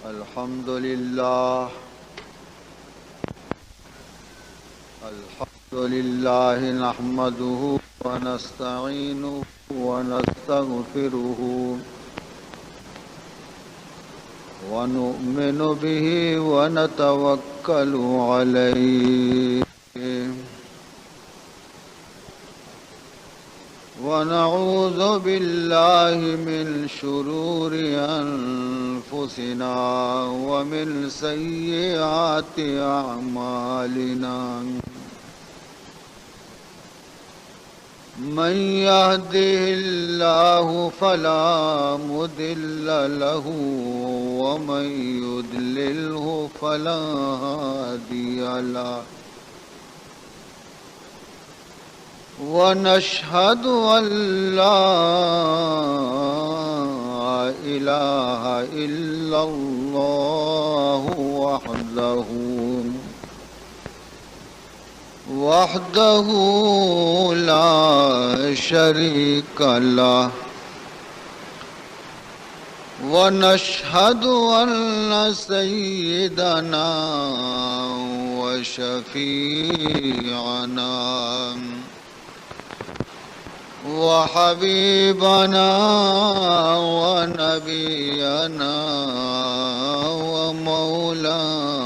الحمد لله. الحمد لله نحمده ونستعينه ونستغفره ونؤمن به ونتوكل عليه ونعوذ بالله من شرور أنفسنا ومن سيئات أعمالنا. من يهده الله فلا مضل له ومن يضلله فلا هادي له. ونشهد أن لا إله إلا الله وحده، وحده لا شريك له. ونشهد أن سيدنا وشفيعنا وحبيبنا ونبينا ومولانا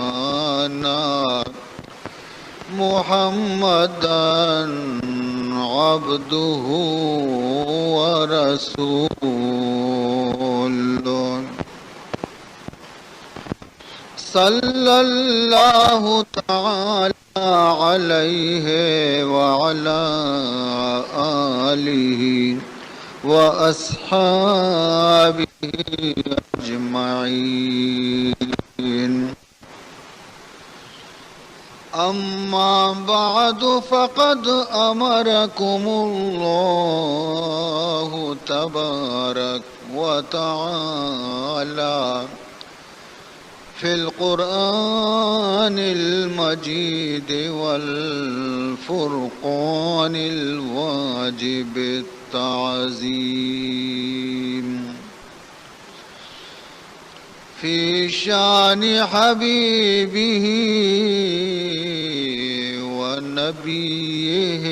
محمدا عبده ورسوله، صلى الله تعالى عليه وعلى آله وأصحابه أجمعين. أما بعد، فقد أمركم الله تبارك وتعالى في القرآن المجيد والفرقان الواجب التعظيم في شأن حبيبه ونبيه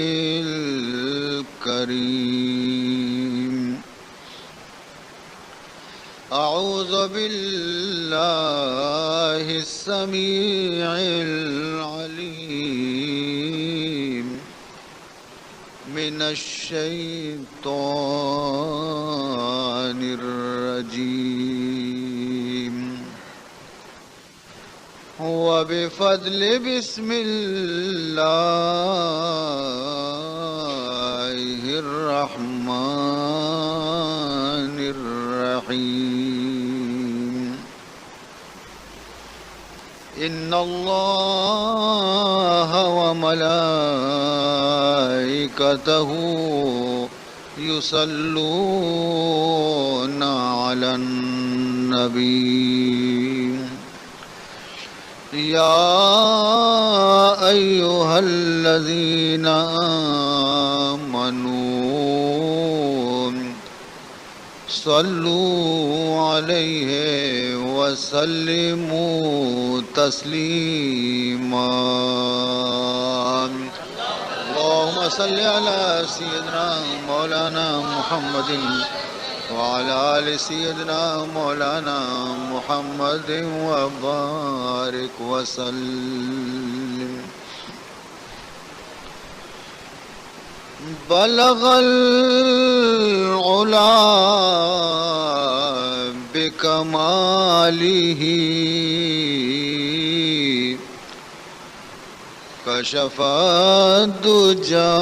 الكريم. أعوذ بالله السميع العليم من الشيطان الرجيم. وبفضل بسم الله الرحمن الرحيم. إن الله وملائكته يصلون على النبي. يا أيها الذين آمنوا صلوا عليه وسلموا تسليما. اللهم صل على سيدنا مولانا محمد وعلى آل سيدنا مولانا محمد وبارك وسلم. بلغ العلا بكماله، كشف الدجى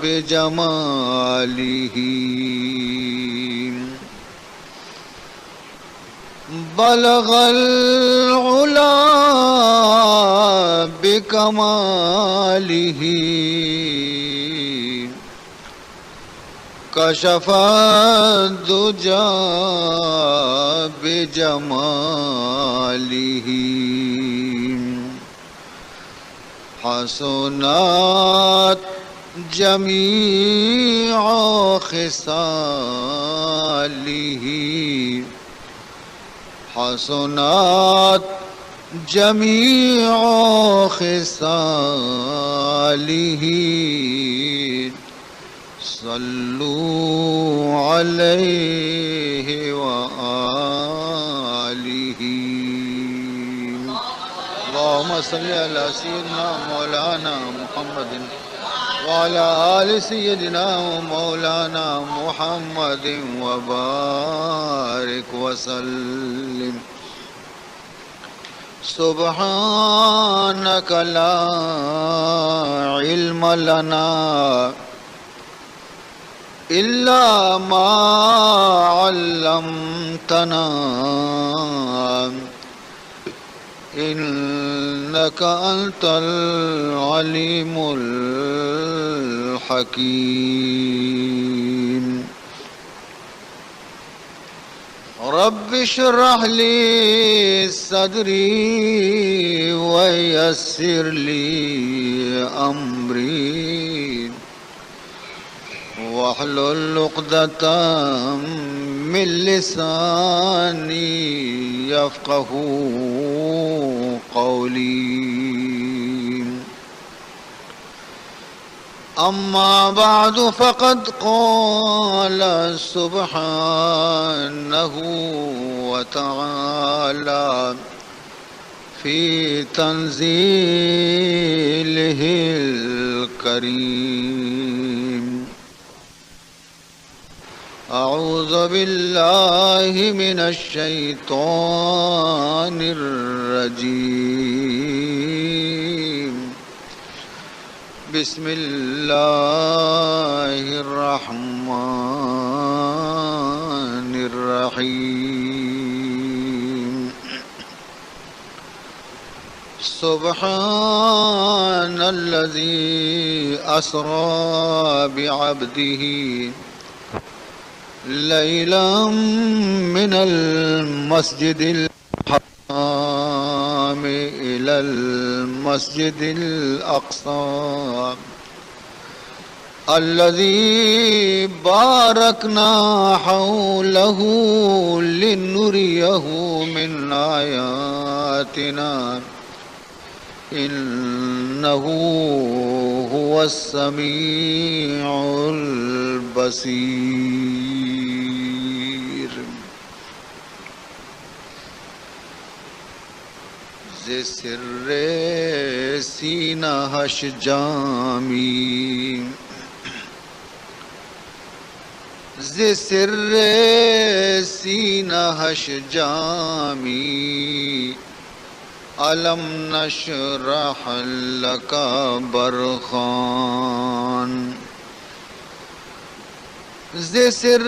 بجماله. بلغ العلا بكماله، كشف الدجى بجماله. حسنت جميع خصاله، حسنت جميع خصاله، صلوا عليه وآله. اللهم صل على سيدنا مولانا محمد وعلى آل سيدنا ومولانا محمد وبارك وسلم. سبحانك لا علم لنا إلا ما علمتنا إنك أنت العليم الحكيم. رب اشرح لي صدري ويسر لي أمري واحلل عقدة من لساني يفقهوا قولي. أما بعد، فقد قال سبحانه وتعالى في تنزيله الكريم: أعوذ بالله من الشيطان الرجيم. بسم الله الرحمن الرحيم. سبحان الذي أسرى بعبده ليلا من المسجد الحرام إلى المسجد الأقصى الذي باركنا حوله لنريه من آياتنا إنه هو السميع البصير. ز سر سینہ اش جامی، ز سر سینہ اش جامی، الم نشرح لک برخان. ز سر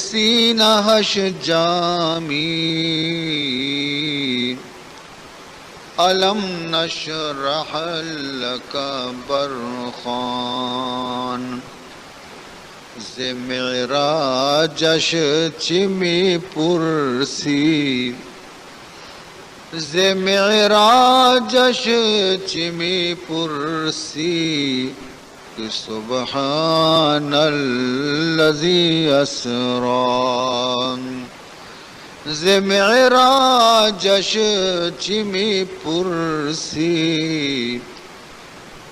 سینہ اش جامی، الم نشرح لک برخان. ز معراج اش چہ می پرسی، ز معراج اش چہ می پرسی کہ سبحان الذی اسری. ز معراج اش چہ می پرسی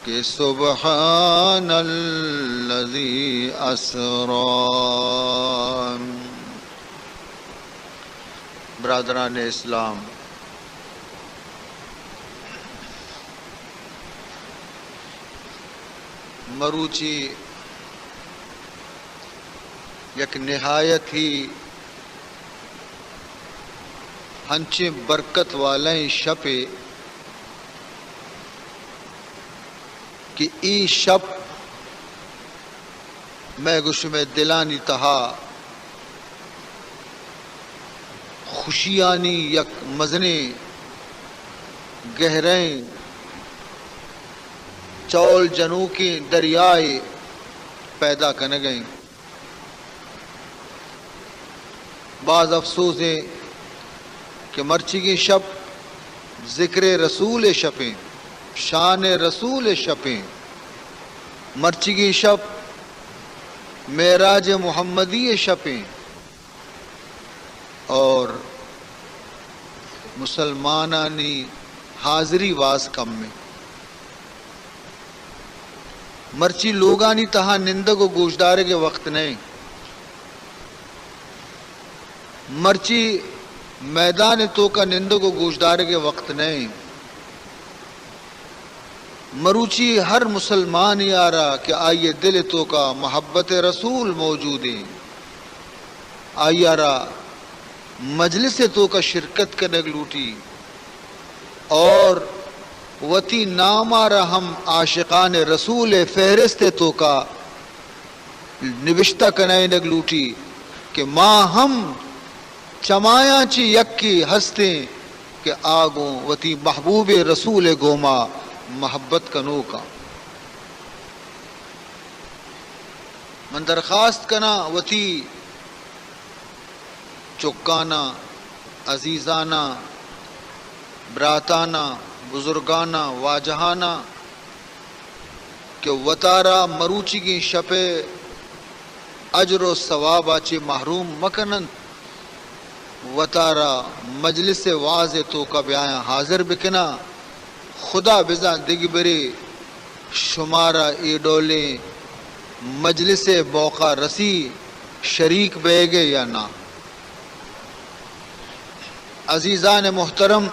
کہ سبحان الذی اسری. برادران اسلام، مروچی یک نہایت ہی ہنچیں برکت والیں شپے کہ اے شپ مئے گوں شمئے دلانی تہا خوشیانی یک مزنیں گہریں چول جنوکیں دریائے پیدا کنگ ء انت۔ باز افسوز انت کہ مرچیگیں شپ ذکر رسول ء شپ انت، شان رسول ء شپ انت۔ مرچیگیں شپ معراج محمدی ء شپ انت اور مسلمانانی حاضری باز کم انت۔ مرچی لوگانی تہا نندگ و گوشدارگ ء وقت نہ انت۔ مرچی میدان ء توکا نندگ و گوشدارگ ء وقت نہ انت۔ مروچی ہر مسلمانے ء را کہ آئی ء دل ء توکا محبت رسول موجود انت، آئی ء را مجلس ء توکا شرکت کنگ لوٹی اور وتی نام ء را ہم عاشقان رسول ء فہرست ء توکا نبشتہ کنائینگ لوٹی کہ ما ہم چمایاں چہ یکے ہستیں کہ آ گوں وتی محبوب رسول ء گوما محبت کنوکاں۔ من درخواست کناں وتی چکاناں، عزیزاناں، براتاناں، بزرگاناں، واجہاناں کہ وتارا مروچیگیں شپ ء اجر و ثواب ء چہ محروم مکن انت، وتارا مجلس وعظ ء توکا بیایاں حاضر بکناں۔ خدا بزاں دگہ برے شمارا اے ڈولیں مجلس ء موقع رسی شریک بئیگ ء یا نہ۔ عزیزان محترم،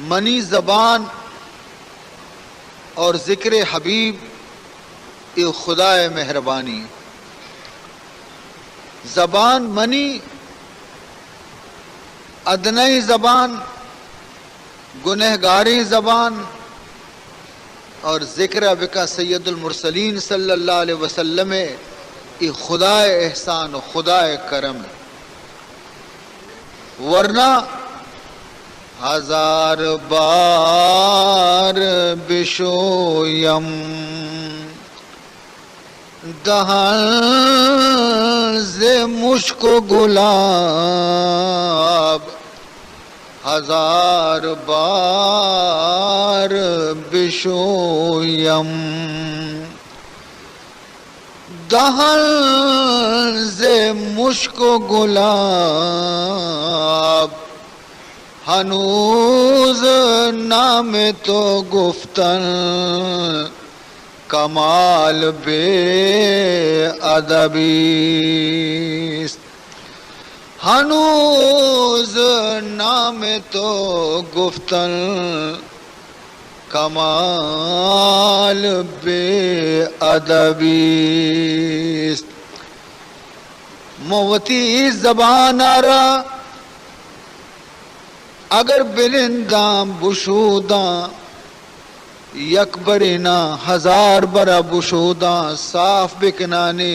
منی زبان اور ذکر حبیب، اے خدا ء مہربانی۔ زبان منی ادنئی زبان، گنہگاریں زبان، اور ذکر ء بکن سید المرسلین صلی اللہ علیہ وسلم ء، اے خدا ء احسان و خدا ء کرم ء۔ ورنہ ہزار بار بشویم دہن ز مشک و گلاب، ہزار بار بشویم دہن ز مشک و گلاب، ہنوز نام تو گفتن کمال بے ادبی است۔ ہنوز نام تو گفتن کمال بے ادبی است۔ من وتی زبان ء را اگر بننداں، بشوداں، یک برے نہ ہزار برا بشوداں، صاف بکنانے۔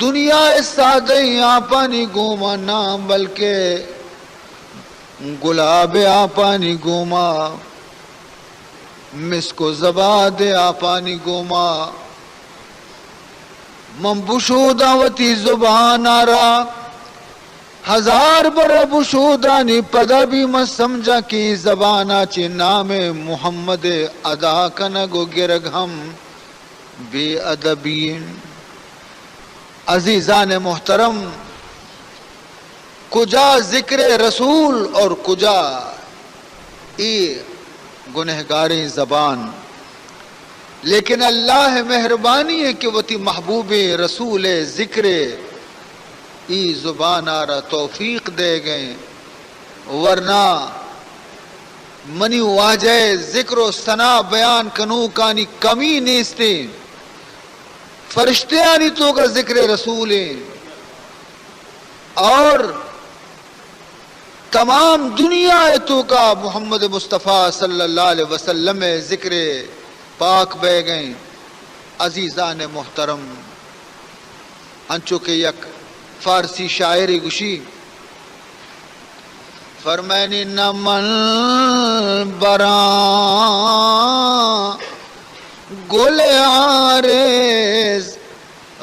دنیا ء سادہیں آپانی گوما نہ، بلکہ گلاب ء آپانی گوما، مسک و زباد ء آپانی گوما۔ من بشوداں وتی زبان ء را، ہزار برا بشودانی پدا بھی من سمجھاں کہ اے زبان ء چہ نام محمد ء ادا کنگ و گرگ ہم بے ادبی انت۔ عزیزان محترم، کجا ذکر رسول اور کجا اے گنہگاریں زبان؟ لیکن اللہ مہربانی ہے کہ وتی محبوب رسول ذکر ای زبان آرا توفیق دے گئے، ورنہ منی واجہ ذکر و ثنا بیان کنوکانی کمی نیستیں۔ فرشتیانی توکا ذکر رسول ہیں اور تمام دنیا ء توکا محمد مصطفی صلی اللہ علیہ وسلم ء ذکر پاک بہ گئیں۔ عزیزان محترم، انچو کہ یک فارسی شاعرے گوشی، فرمائنی نہ من براں گل عارض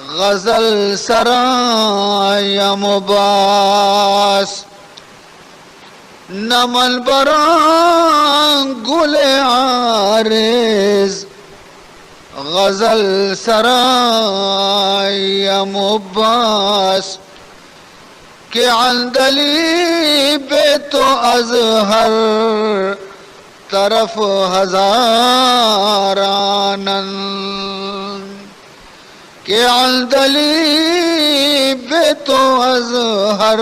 غزل سرایم باس، نہ من براں گل عارض غزل سرایم و بس، که عندلیب تو از هر طرف هزارانند، که عندلیب تو از هر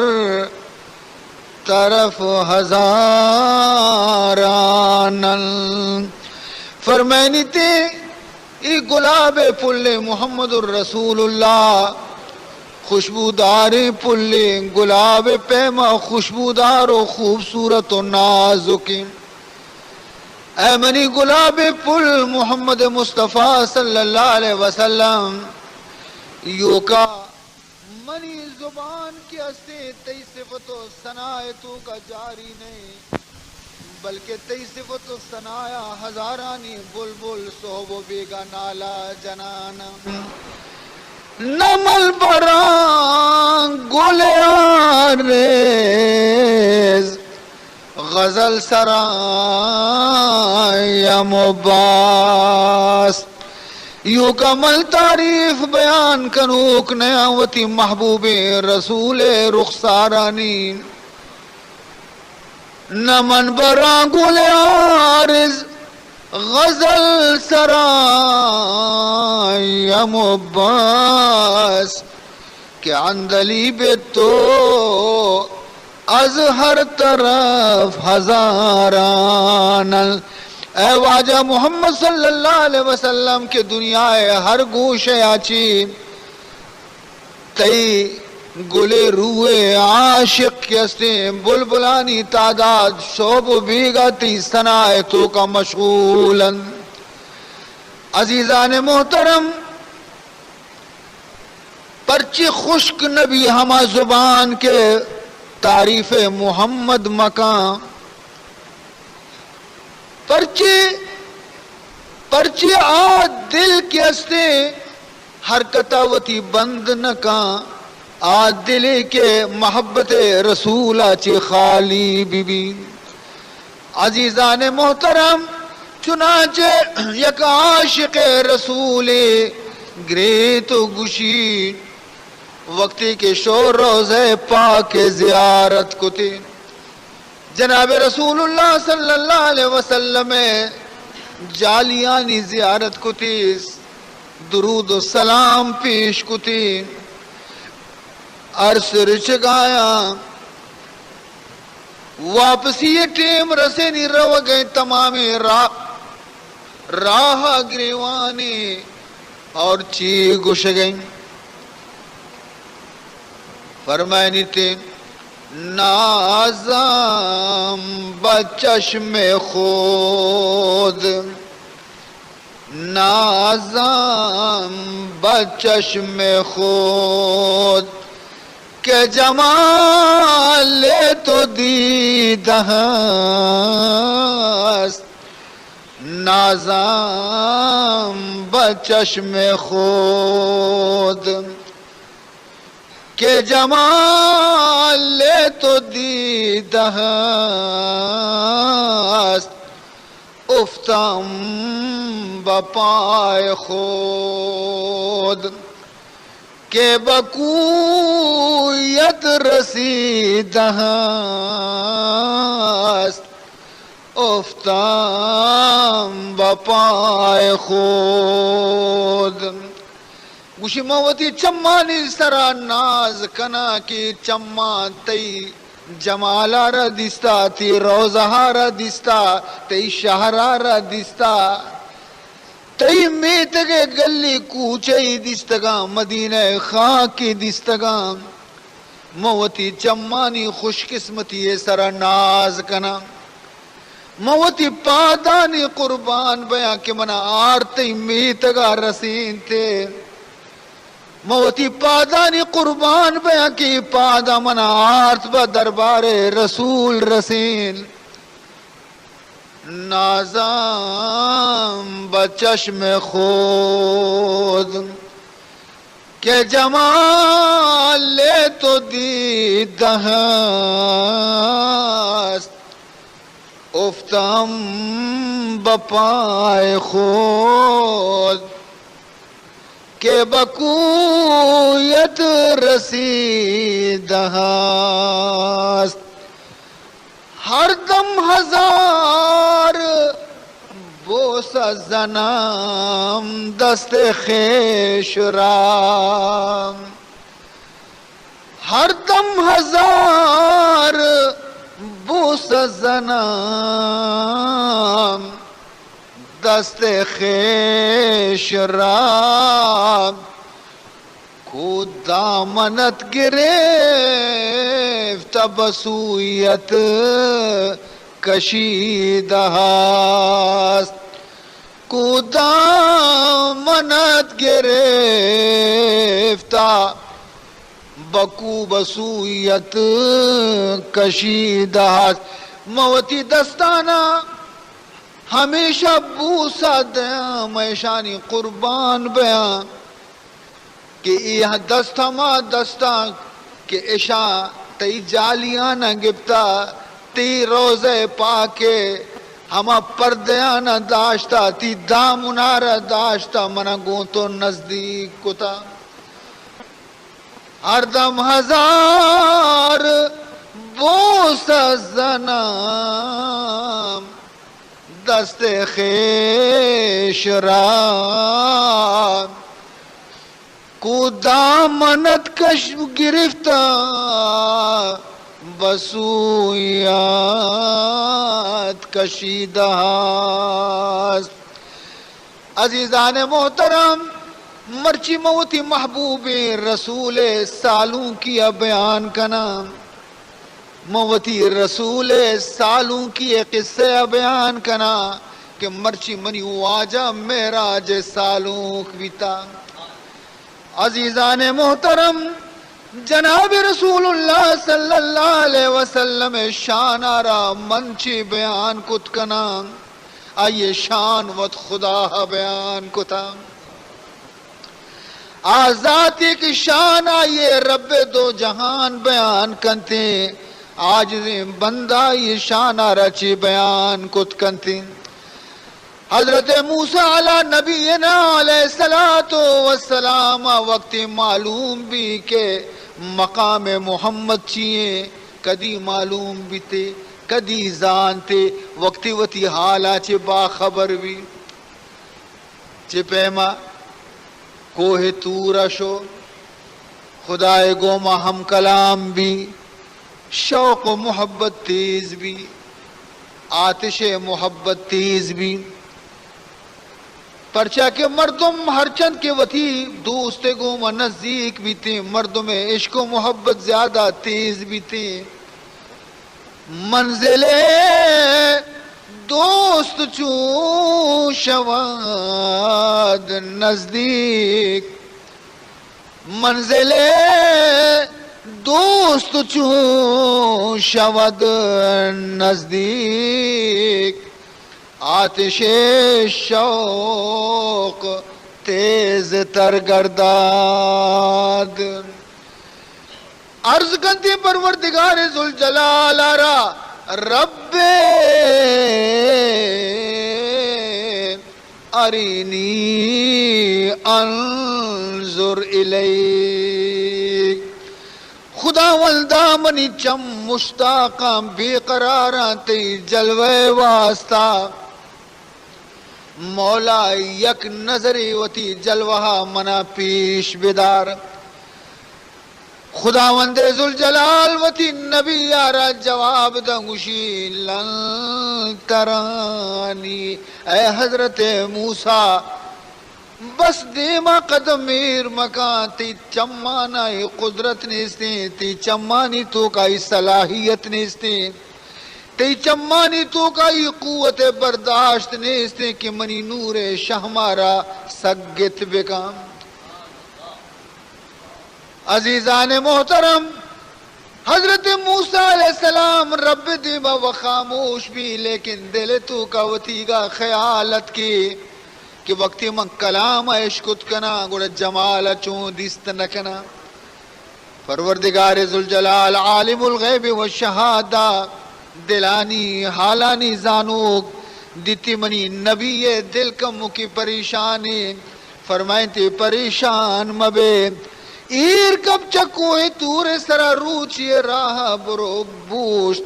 طرف هزارانند. فرمائنیتے، اے گلاب پل محمد رسول اللہ، خوشبوداریں پل، گلاب پیما خوشبودار و خوبصورت و نازکیں. اے منی گلاب پل محمد مصطفی صلی اللہ علیہ وسلم، یوکا منی زبان کہ استیں تئی صفت و ثناء توکا جاری نئیں، بلکہ تئی صفت و ثنایا ہزارانی بلبل سہب و بیگا نالا جنان. نہ من براں گل عارض، غزل سرایم و بس. ایوکا من تعریف بیان کنوک نیاں وتی محبوبیں رسول رخسارانی. نہ من براں گل عارض، غزل سرایم و بس، که عندلیب تو از هر طرف هزاران. اے واجہ محمد صلی اللہ علیہ وسلم، کہ دنیا ءِ ہر گوشے ءَ چی تئی گل ءِ روح ءِ عاشق کہ استیں، بلبلانی تعداد سہب و بیگا تئی ثنا ءِ توکا مشغول انت. عزیزان محترم، پرچے خشک نبی ہما زبان کہ تعریف محمد مکاں؟ پرچے، پرچے آ دل کہ استیں، حرکتا وتی بند نہ کاں، آ دلے کہ محبت رسولا چہ خالی بہ بی. عزیزان محترم، چنانچہ یک عاشق رسولے گریت و گوشی، وقتی کہ شو روضہ پاک زیارت کتی، جناب رسول اللہ صلی اللہ علیہ وسلم ءِ جالیانی زیارت کتی، درود و سلام پیش کتی، عرض رچگایاں، واپسی ءِ ٹیم رسینی، روگ ءِ تمامیں راہ، راہ ءَ گریوانے اور چی گوشگ ءَ ایں؟ فرمائنیتے، نازم بہ چشم خود، نازم بہ چشم خود، که جمال تو دیده است، نازم بہ چشم خود، که جمال تو دیده است، افتم بہ پای خود، که بہ کویت رسیده است، افتم بہ پای خود. گوشی، من وتی چمانی سرا ناز کناں کہ چماں تئی جمال ءَ را دیستا، تئی روضہ ءَ را دیستا، تئی شہر ءَ را دیستا، تئی میتگ ءِ گلی کوچہ ئی دیستگاں، مدینہ ءِ خاک ئی دیستگاں. من وتی چمانی خوش قسمتی ءِ سرا ناز کناں. من وتی پادانی قربان بیاں کہ منا آرت تئی میتگا رسینتے. من وتی پادانی قربان بیاں کہ اے پادا منا آرت بہ دربار رسول رسین. نازم بہ چشم خود، که جمال تو دیده است، افتم بہ پای خود. که به کویت رسیده است. هر دم هزار بوسه زنم دست خویش را، هر دم هزار بوسه زنم دست خویش را، کو دامنت گرفت به سویت کشیده است. کو دامنت گرفت به کو به سویت کشیده است. من وتی دستانا همیشه بوسه دیاں، من اشانی قربان بیاں. کہ اے دست ہما دستاں کہ اشاں تئی جالیاں گپتا، تئی روضہ پاک ء ہما پردیاں داشتا، تئی دامنارا داشتا، منا گوں تو نزدیک کتا. هر دم هزار بوسه زنم دست خویش را، کو دامنت کش گرفته به سویت کشیده است. عزیزان محترم، مرچی من وتی محبوبیں رسول ء سالونکی ء بیان کناں. من وتی رسول ء سالونکی ء قصہ ء بیان کناں کہ مرچی منی واجہ معراج ء سالونک بیتا. عزیزان محترم، جناب رسول اللہ صلی اللہ علیہ وسلم ء شان ء را من چی بیان کت کناں؟ آئی ء شان وت خدا ء بیان کتا. آ ذاتے کہ شان آئی ء رب دو جہان بیان کنتے، عاجزیں بندہ آئی شان ء را چی بیان کت کنتے. حضرت موسیٰ علی نبینا علیہ الصلوۃ والسلام وقتی معلوم بی کہ مقام محمد چی ایں، کدی معلوم بیتے، کدی زانتے، وقتی وتی حالا چہ باخبر بی. چہ پیما کوہ طور ء شو، خدائے گوما ہم کلام بی، شوق و محبت تیز بی، آتش محبت تیز بی. پرچا کہ مردم ہرچند کہ وتی دوست گوما نزدیک بیتیں، مردم عشق و محبت زیادہ تیز بیتیں. منزل دوست چون شود نزدیک، منزل دوست چون شود نزدیک، آتش شوق تیز تر گردد. عرض کنتی پروردگار ذوالجلال ء را، رب ارینی انظر الیک. خداوندا، منی چم مشتاقاں، بے قراراں تئی جلوہ ء واسطہ. مولا، یک نظرے وتی جلوہ ء منا پیش بدار. خداوند ذوالجلال وتی نبی ء را جواب داں، گوشی، لن ترانی، اے حضرت موسیٰ، بس دیما قدم ایر مکاں، تئی چمانا ای قدرت نیستیں، تئی چمانی توکا ای صلاحیت نیستیں، تئی چمانی توکا ای قوت برداشت نیستیں کہ منی نور شہما را سگت بکاں. عزیزان محترم، حضرت موسیٰ علیہ السلام رب دیما و خاموش بی، لیکن دل توکا وتیگا خیال ات کہ، کہ وقتی من کلام اشکت کناں، گڑا جمال چون دیست نہ کناں. پروردگار ذوالجلال عالم الغیب و شہادہ، دلانی حالانی زانوک، دیتی منی نبی دل کمکی پریشانی، فرمائنتی، پریشان مبے، ایر کپ چہ کوہ طور سرا، روچی راہ برو بوشت،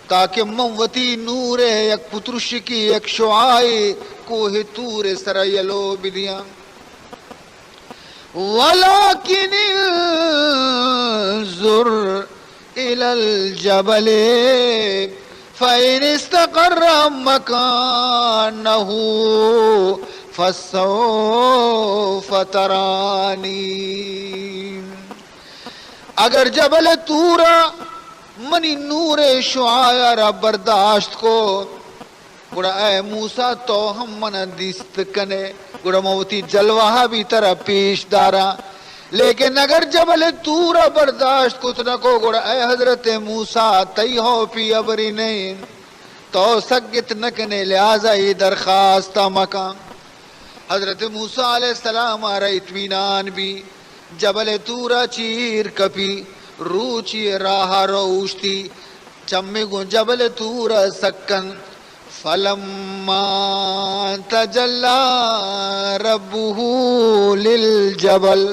تاکہ من وتی نور یک پترشکی، یک شعاعے کوہ طور سرا یلو بدیاں۔ ولكن انظر إلى الجبل فإن استقر مكانه فسوف تراني۔ اگر جبل طورا منی نور شعاع را برداشت کو، گڑا اے موسیٰ، تو ہم منا دیست کنے، گڑا من وتی جلوہ بھی ترا پیش داراں۔ لیکن اگر جبل طور برداشت کت نہ کو، گڑا اے حضرت موسیٰ، تئی ہوپی ابری نہیں، تو سگت نہ کنے، لہذا ای درخواست مکن۔ حضرت موسیٰ علیہ السلام آرا اطمینان بھی، جبل طورا چیر کپی، روچی راہ رو اوشتی، چمی گوں جبل طورا سکن۔ فلما تجلى ربه للجبل،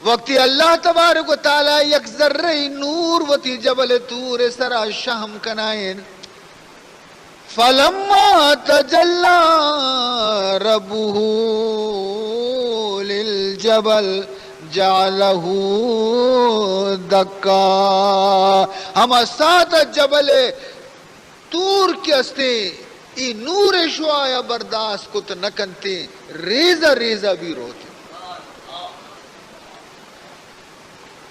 وقتی اللہ تبارک و تعالی یک ذرہ نور وتی جبل طور سرا شہم کنائین، فلما تجلى ربه للجبل جعله دكا، ہما ساعت جبل طور کہ استیں، ای نور شعاع برداشت کت نہ کنتیں، ریزہ ریزہ بھی روتیں۔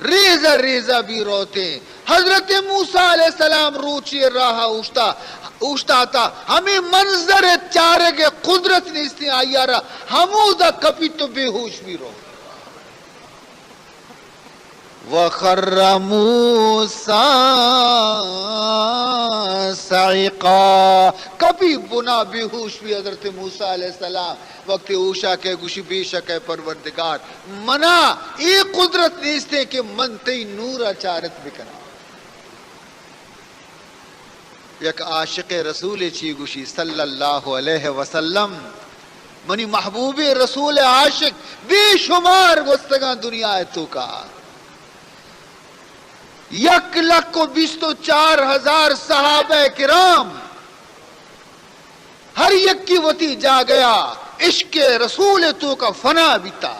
ریزہ ریزہ بھی روتیں۔ حضرت موسیٰ علیہ السلام روچی راہ اوشتا، اوشتاتا، ہمیں منظر چارگ قدرت نیستیں آئی را، ہمودا کپی تو بے ہوش بھی رو۔ وخر موسیٰ صعقا، کپی بنا بے ہوش بھی حضرت موسیٰ علیہ السلام۔ وقت اوشا کہ گوشی، بے شک اے پروردگار، منا اے قدرت نیستیں کہ من تئی نورا چارت بکناں۔ یک عاشق رسول چی گوشی صلی اللہ علیہ وسلم، منی محبوب رسول عاشق بے شمار گوستگاں دنیا توکا۔ یک لکھ و بیست و چار ہزار صحابہ کرام، ہر یکی وتی جاگہا عشق رسول توکا فنا بیتا۔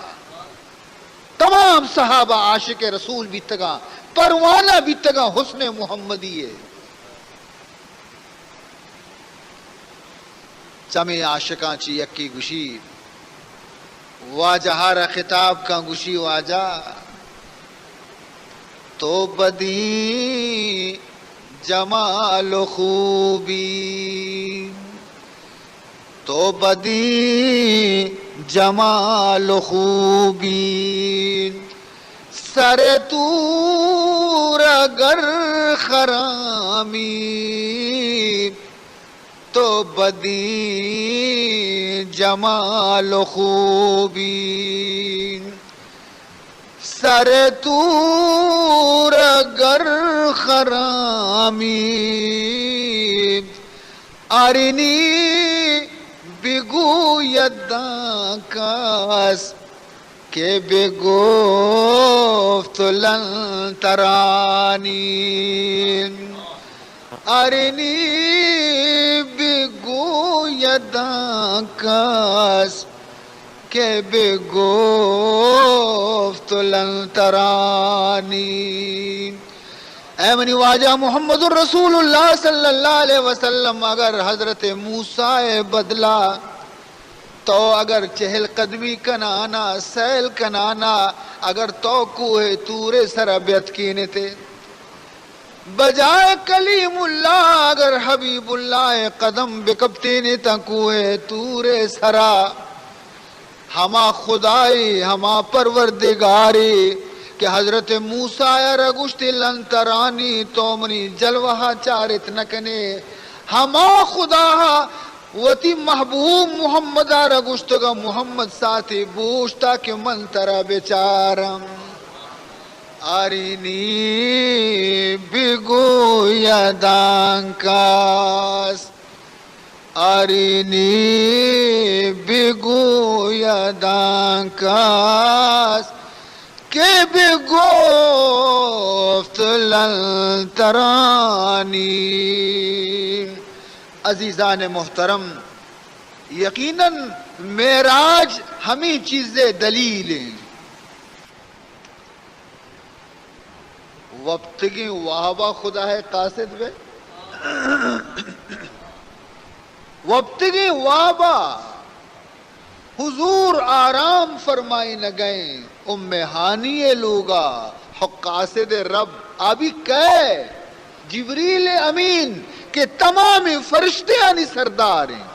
تمام صحابہ عاشق رسول بیتگاں، پروانہ بیتگاں حسن محمدی ء۔ چمے عاشقاں چی یکی گوشی، واجہ را خطاب کن، گوشی، واجہ، تو بدی جمال و خوبی، تو بدی جمال و خوبی، سر طور اگر خرامی، تو بدی جمال و خوبی، سر طور اگر خرامی، ارنی بگوید آن کس که بگفت لن ترانی. ارنی بگوید آن کس که بگفت لن ترانی. اے منی واجہ محمد رسول اللہ صلی اللہ علیہ وسلم، اگر حضرت موسیٰ ء بدلا تو اگر چہل قدمی کنانا، سیل کنانا، اگر تو کوہ طور سرا بیتکینتے، بجائے کلیم اللہ اگر حبیب اللہ قدم بکپتینتاں کوہ طور سرا، ہما خدائے، ہما پروردگارے کہ حضرت موسیٰ ء را گوشتی، لن ترانی، تو منی جلوہ ء چارت نہ کنے، ہما خدا ء وتی محبوب محمد ء را گوشتگ، محمد ساعتے بوشتا کہ من ترا بچارم۔ ارنی بگوید آن کس آرینی بگوید آن کس که بگفت لن ترانی. عزیزان محترم، یقیناً معراج ہمیں چیزے دلیل ہیں. وپتگیں وابا خدا ءِ قاصد بے. وپتگیں وابا حضور آرام فرمائینگئیں ام ہانی ءِ لوگا، حق قاصد رب آبی کئے؟ جبریل امین کہ تمام فرشتیانی سردار ہیں.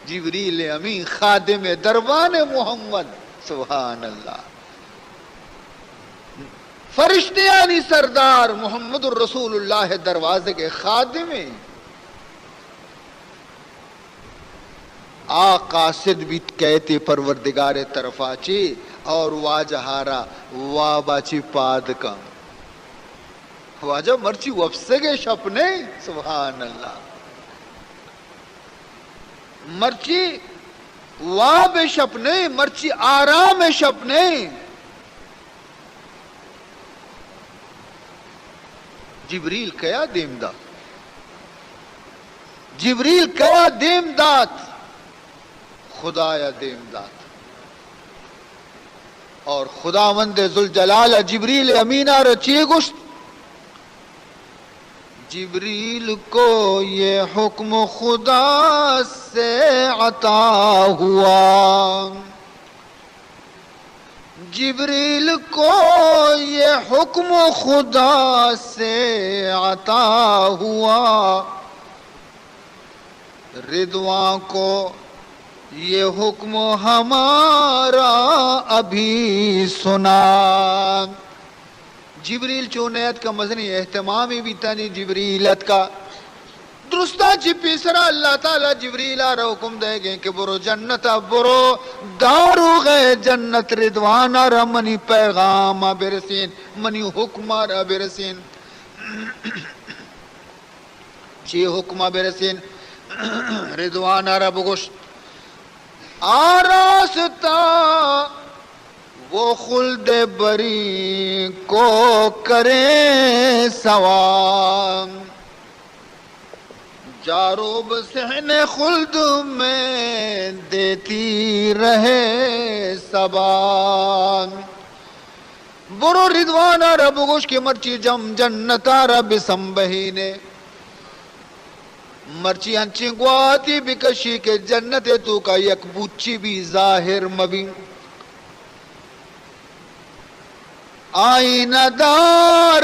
جبریل امین خادم دربان محمد، سبحان اللہ، فرشتیانی سردار محمد الرسول اللہ دروازگ خادم ہیں. آ قاصد بیت کئیت پروردگار طرفا چی اور واجہارا وابا چی پاد کن. واجہ مرچی وپسگ شپ نہیں، سبحان اللہ. مرچی واب شپ نہیں، مرچی آرام شپ نہیں. جبریل کیا دیم دات؟ جبریل کیا دیم دات؟ خدایا دیم دات. اور خداوند ذوالجلال جبریل امینارا چی گوشت؟ جبریل کو یہ حکم خدا سے عطا ہوا. جبریل کو یہ حکم خدا سے عطا ہوا، رضوان کو یہ حکم ہمارا ابھی سنا. جبریل چون اتکا، مزنیں اہتمامے بیتا، نی جبریل اتکا. درستاں چہ پیسرا اللہ تعالی جبریل ءَ را حکم دئیگیں کہ برو جنت ءَ، برو داروغ جنت رضوان ءَ را منی پیغام ءَ برسین، منی حکم ءَ را برسین. چی حکم ءَ برسین؟ رضوان ءَ را بگوش، آ راستہ وہ خلد بری کو کریں سوا، جاروب صحن خلد میں دیتی رہے صبا. برو رضوان ءَ را بگوش کہ مرچی جم جنت ءَ را بسمبہینے. مرچی انچیں گواتی بکشی کہ جنت ءِ توکا یک بوچی بھی ظاہر مبی. آئینہ دار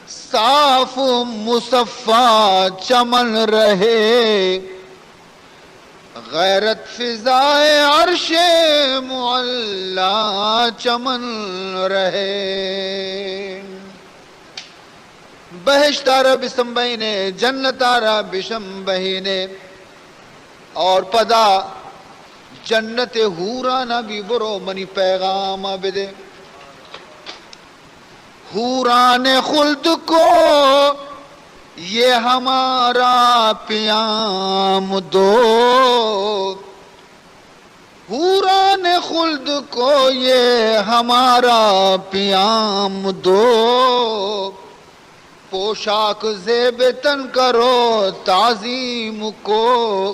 صاف مصفا چمن رہے، غیرت فضائے عرش معلی چمن رہے. بہشت ءَ را بسمبہینے، جنت ءَ را بسمبہینے، اور پدا جنت ءِ حورانا بھی برو منی پیغام ءَ بدے. حوران خلد کو یہ ہمارا پیام دو، حوران خلد کو یہ ہمارا پیام دو، پوشاک زیب تن کرو تعظیم کو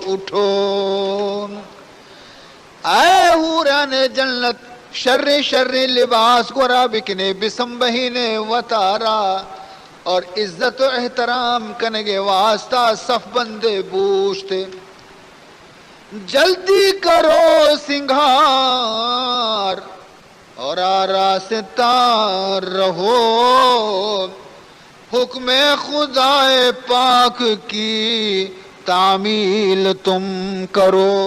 اٹھو. اے حوران جنت، شریں شریں لباس گورا بکنے، بسمبہینے وتارا اور عزت و احترام کنگے واسطہ صف بندے بوشتے. جلدی کرو سنگھار اور آراستہ رہو، حکم خدائے پاک کی تعمیل تم کرو.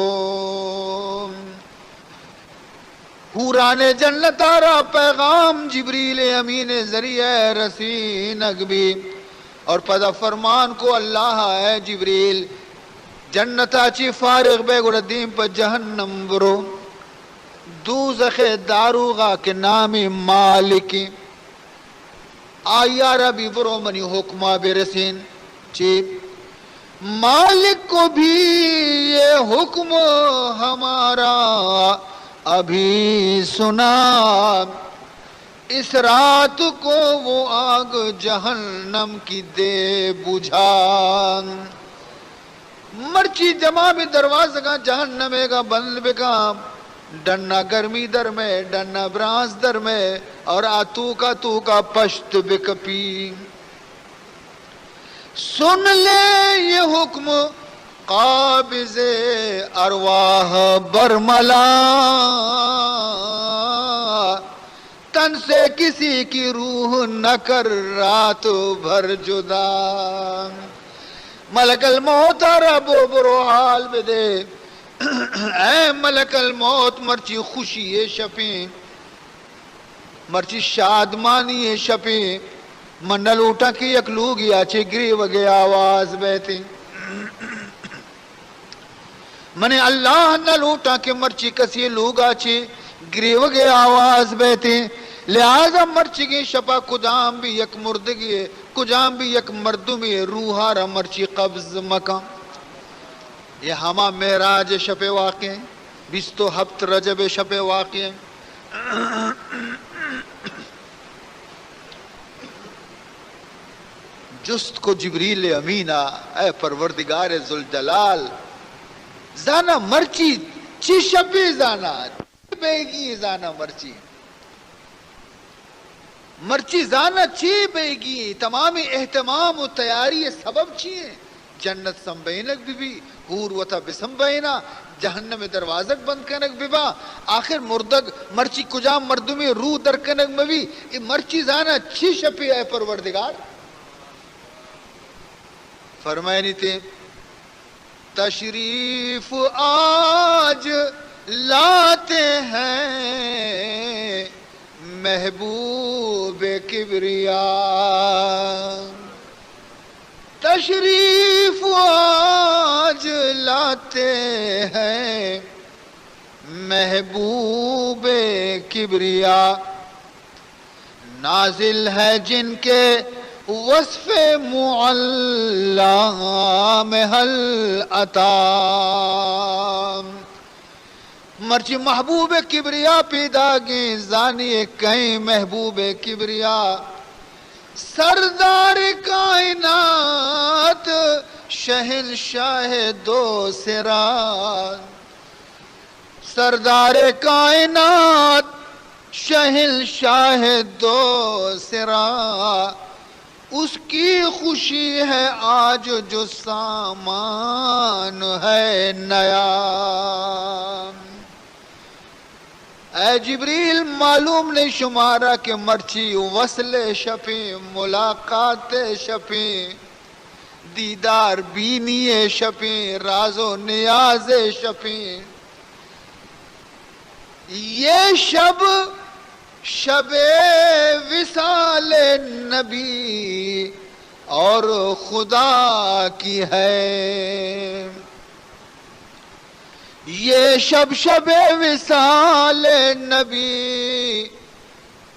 حوران جنت ءَ را پیغام جبریل امین ذریعہ رسینگ بی اور پدا فرمان کو اللہ، اے جبریل، جنت ءَ چی فارغ بے گڑا دیم پہ جہنم برو. دوزخ ءِ داروغا کہ نام مالک، آئی ءَ را بھی برو منی حکم ءَ برسین. چی؟ مالک کو بھی یہ حکم ہمارا ابھی سنا، اس رات کو وہ آگ جہنم کی دے بجھا۔ مرچی جمامی دروازگاں جہنم ءِ گا بند بکاں، ڈنا گرمی درمے، ڈنا برانز درمے، اور آ توکا توکا پشت بکپی۔ سن لے یہ حکم قابض ارواح برملا، تن سے کسی کی روح نہ کر رات بھر جدا۔ ملک الموت ءَ را بو برو حال بدے۔ اے ملک الموت، مرچی خوشی ءِ شپیں، مرچی شادمانی ءِ شپیں، من نہ لوٹاں کہ یک لوگے ءَ چہ گریوگ ءِ آواز بیتیں۔ من اللہ نہ لوٹاں کہ مرچی کسی لوگا چہ گریوگ ءِ آواز بیتیں۔ لہذا مرچیگیں شپا کجام بھی یک مردگے، کجام بھی یک مردمے روحا را مرچی قبض مکن۔ یہ ہما معراج شپ واقعہ، بیست و ہفت رجب شپ واقعہ۔ جست کو جبریل امینا، اے پروردگار ذوالجلال، زانا مرچی چی شپے، زانا چی بیگی، زانا مرچی، مرچی زانا چی بیگی، تمامی اہتمام و تیاری سبب چی ہیں؟ جنت سمبہینگ بہ بی، حور وتا بسمبہینا، جہنم دروازگ بند کنگ بہ با۔ آخر مردگ مرچی کجام مردمے روح در کنگ مہ بی، اے مرچی زانا چی شپے اے پروردگار؟ فرمائنی تے، تشریف آج لاتے ہیں محبوب کبریا، تشریف آج لاتے ہیں محبوب کبریا، نازل ہے جن کے وصف معلی میں حل عطا۔ مرچی محبوب کبریا پیداگیں، زانی کئیں محبوب کبریا؟ سردار کائنات، شہنشاہ دو سرا، سردار کائنات، شہنشاہ دو سرا، اس کی خوشی ہے آج جو سامان ہے نیا۔ اے جبریل، معلوم نہیں شمارا کہ مرچی وصل شپیں، ملاقات شپیں، دیدار بینی شپیں، راز و نیاز شپیں۔ یہ شب شب وصال نبی اور خدا کی ہے۔ یہ شب شب وصال نبی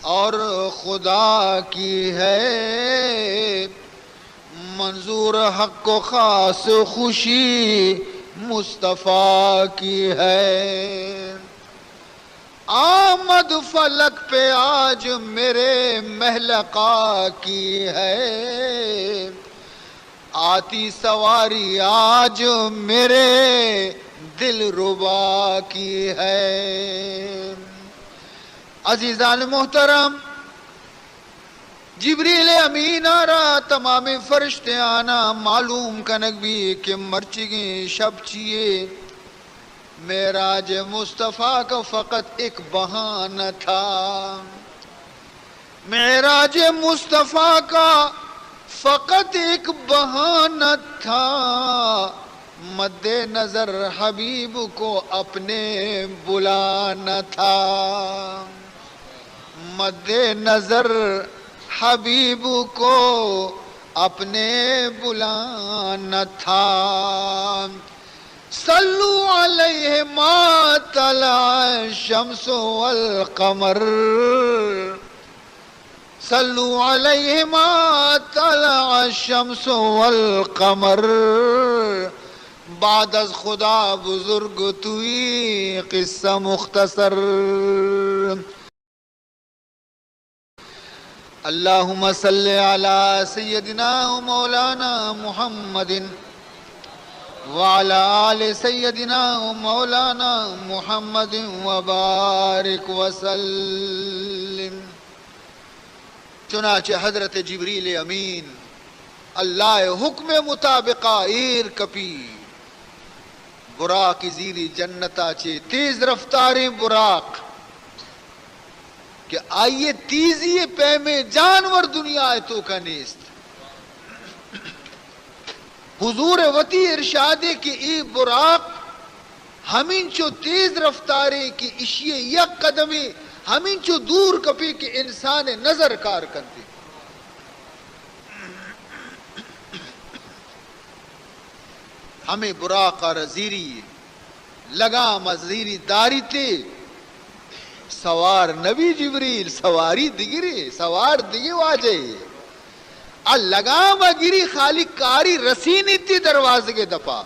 اور خدا کی ہے، منظور حق و خاص خوشی مصطفیٰ کی ہے۔ آمد فلک پہ آج میرے محلقہ کی ہے، آتی سواری آج میرے دلربا کی ہے۔ عزیزان محترم، جبریل امین ءَ را تمامیں فرشتیانا معلوم کنگ بی کہ مرچیگیں شپ چیے۔ معراج مصطفیٰ کا فقط ایک بہانہ تھا۔ معراج مصطفیٰ کا فقط ایک بہانہ تھا، مد نظر حبیب کو اپنے بلانا تھا۔ مد نظر حبیب کو اپنے بلانا تھا۔ صلوا علیہ ما طلع الشمس والقمر۔ صلوا علیہما طلع الشمس والقمر۔ بعد از خدا بزرگ توئی، قصہ مختصر۔ اللهم صل على سيدنا ومولانا محمد وعلى آل سيدنا ومولانا محمد وبارك وسلم۔ چنانچہ حضرت جبریل امین اللہ ءِ حکم ءِ مطابقا ایر کپی، براق زیری جنتا چہ، تیز رفتاریں براق کہ آئی ءِ تیزی ءِ پیمیں جانور دنیا ءِ توکا نیست۔ حضور ءِ وتی ارشادے کہ اے براق ہمینچو تیز رفتاریں کہ اشی ءِ یک قدمے ہمینچو دور کپی کہ انسان ءِ نظر کار کنتی۔ ہمے براق ءَ را زیری، لگام ءَ زیری داریتے، سوار نبی جبریل، سواری دگرے، سوار دگہ واجہ۔ آ لگام ءَ گری، خالی کاری رسینیتی دروازگ ءِ دپا۔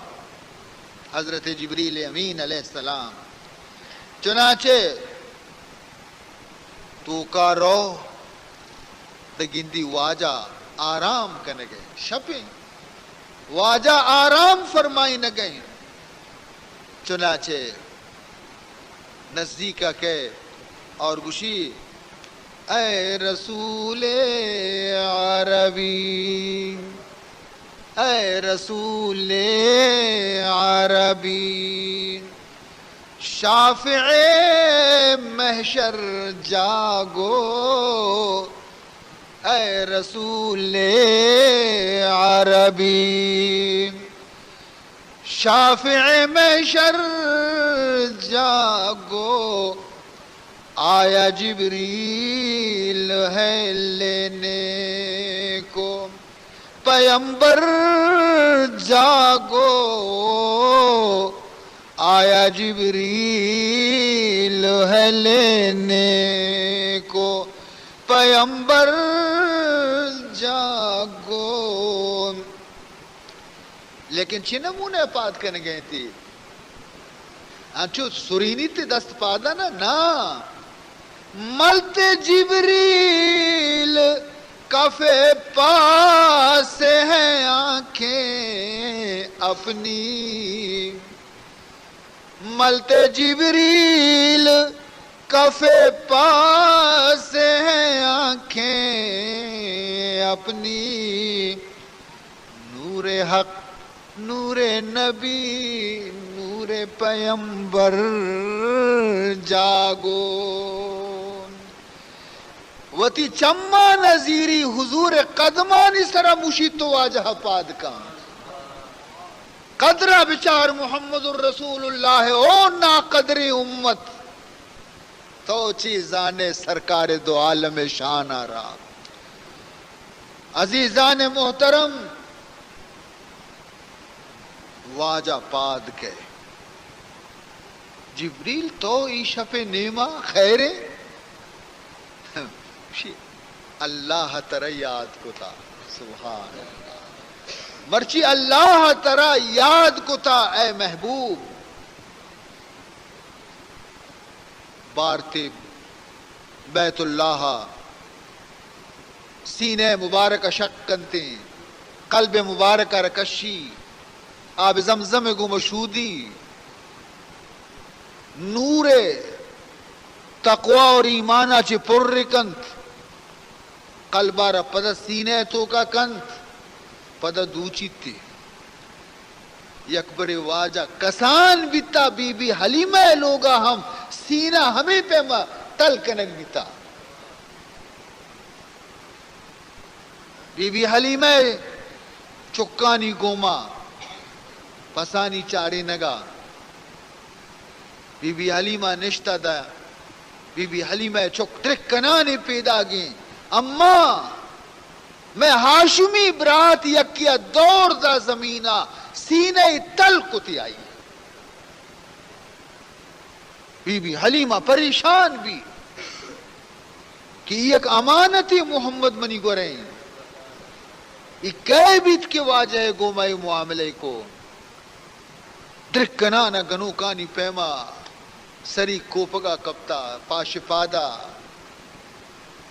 حضرت جبریل امین علیہ السلام چنانچہ توکا رو، دگندی واجہ آرام کنگ ءَ، شپیں واجہ آرام فرمائینگ ءَ۔ چنانچہ نزدیک ءَ کئے اور گوشی، اے رسول عربی، اے رسول عربی، شافع محشر جاگو، اے رسول عربی، شافع محشر جاگو، آیا جبریل ہے لینے کو؟ پیمبر جاگو، آیا جبریل ہے لینے کو؟ پیمبر جاگو۔ لیکن چی نمونہ پاد کنگے تی؟ انچو سرینی تے دست پادا نا، نا۔ ملتے جبریل کف پا سے ہیں آنکھیں اپنی، ملتے جبریل کف پا سے ہیں آنکھیں اپنی، نور حق، نور نبی، نور پیمبر جاگو۔ وتی چماں نزیری حضور قدمانی سرا مشیت و واجہ پاد کن۔ قدرا بچار محمد رسول اللہ، او ناقدریں امت۔ تو چی زانے سرکار دو عالم شان ءَ را؟ عزیزان محترم، واجہ پاد کئے۔ جبریل تو ای شپ نیما خیرے؟ اللہ ترا یاد کتا۔ سبحان اللہ۔ مرچی اللہ ترا یاد کتا اے محبوب۔ بارتے بیت اللہ ءَ سینہ مبارک ءَ شک کنتیں، قلب مبارک ءَ را کشی، آب زمزم ءَ گوں مشودی، نور تقوی اور ایمان ءَ چہ پر کنت۔ قلب ءَ را پدا سینہ ءِ توکا کنت، پدا دوچیت۔ یک برے واجہ کسان بیتا، بی بی حلیمہ ءِ لوگا ہم سینہ ہمے پیما تل کنگ بیتا۔ بی بی حلیمہ ءِ چکانی گوما پسانی چارینگا بی بی حلیمہ نشتہ دا، بی بی حلیمہ ءِ چک درک کنانے پیداگیں، اماں، مئے ہاشمی برات یکیا دور دا زمینا سینہ تل کتی آئی۔ بی بی حلیمہ پریشان بی۔ کہ یک امانتے محمد منی گوریں۔ ای کئے بیت کہ واجہ گوما ای معاملہ کو؟ درکنان گنوکانی پیما سری کوپگا کپتا، پاش پادا۔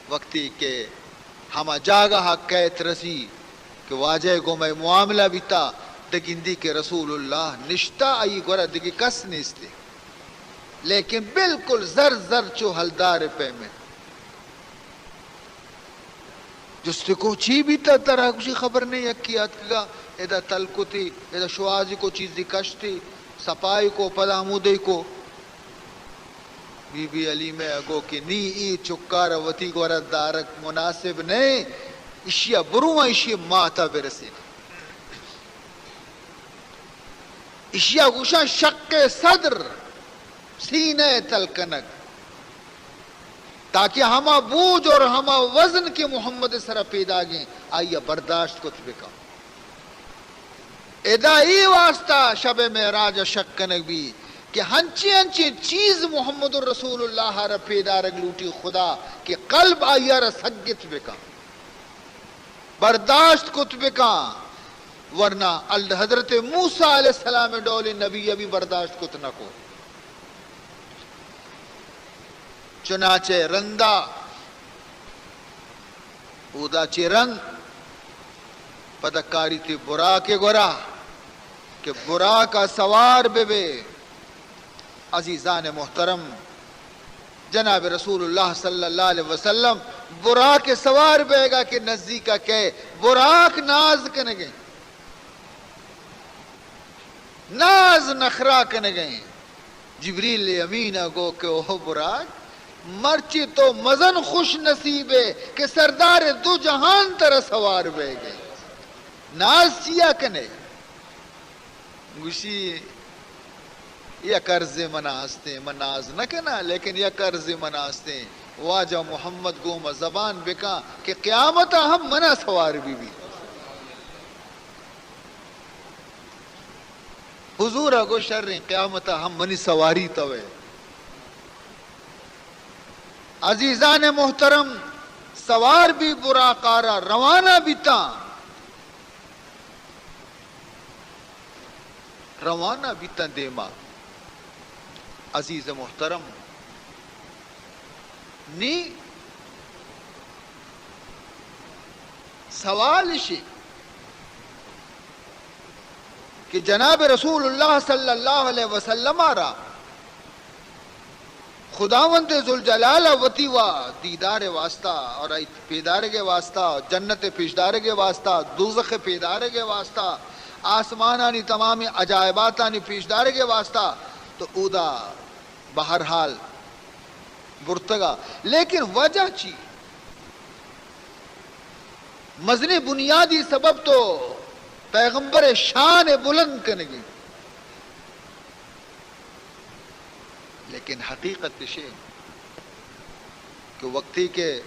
وقتی کہ ہما جاگہ کئیت رسی کہ واجہ گوما ای معاملہ بیتا، دگندی کہ رسول اللہ نشتا، آئی گورا دگہ کس نیستے، لیکن بالکل زر زر چو ہلدار پیمیں۔ جستی کو چی بیتا ترا؟ گوشی خبر نہیں، یکی آتکگا، ادا تل کتی، ادا شوازی کو، چیزی کشتی، سپائی کو، پدا ہمودے کو۔ بی بی حلیمہ گو کہ نی، ای چکار وتی گورا دارگ مناسب نہیں، اشیا برو، اشی ماتا برسین۔ اشیا گوشاں شق صدر، سینہ تل کنگ، تاکہ ہما بوجھ اور ہما وزن کہ محمد سرا پیداگیں، آئیا برداشت کت بکن۔ ادا ای واسطہ شب معراج شق کنگ بی کہ ہنچی ہنچی چیز محمد رسول اللہ را پیدارگ لوٹی خدا کہ قلب آئیا را سگت بکن۔ برداشت کت بکاں، ورنہ ال-، حضرت موسیٰ علیہ السلام ڈول نبی ابھی برداشت کت نہ کو۔ چنانچہ رندا اودا چہ رند پدا کاریتی براک گورا کہ براک سوار بہ بے۔ عزیزان محترم، جناب رسول اللہ صلی اللہ علیہ وسلم براک سوار بیگا کہ نزیکا کئے، براک ناز کنگیں، ناز نخرا کنگیں۔ جبریل امین گو کہ او براک، مرچی تو مزن خوش نصیبے کہ سردار دو جہان ترا سوار بیگے، ناز چیا کنے؟ گوشی، یک عرضے منا ہستیں، من ناز نہ کناں، لیکن یک عرضے منا ہستیں، واجہ محمد گوما زبان بکاں کہ قیامتا ہم منا سوار بی بی۔ حضورا گو شریں، قیامتا ہم منی سواری توے۔ عزیزان محترم، سوار بی براقارا روانہ بیتاں۔ روانہ بیتاں دیما۔ عزیز محترم، نی سوال اشی کہ جناب رسول اللہ صلی اللہ علیہ وسلم را خداوند ذوالجلال ء وتی وا دیدار ء واسطہ اور ای پیدارگ ء واسطہ، جنت ء پیشدارگ ء واسطہ، دوزخ ء پیدارگ ء واسطہ، آسمانانی تمامیں عجائباتانی پیشدارگ ء واسطہ، تو اودا بہرحال برتگا۔ لیکن وجہ چی؟ مزنیں بنیادی سبب تو پیغمبر ء شان ء بلند کنگی۔ لیکن حقیقت اشے کہ وقتی کہ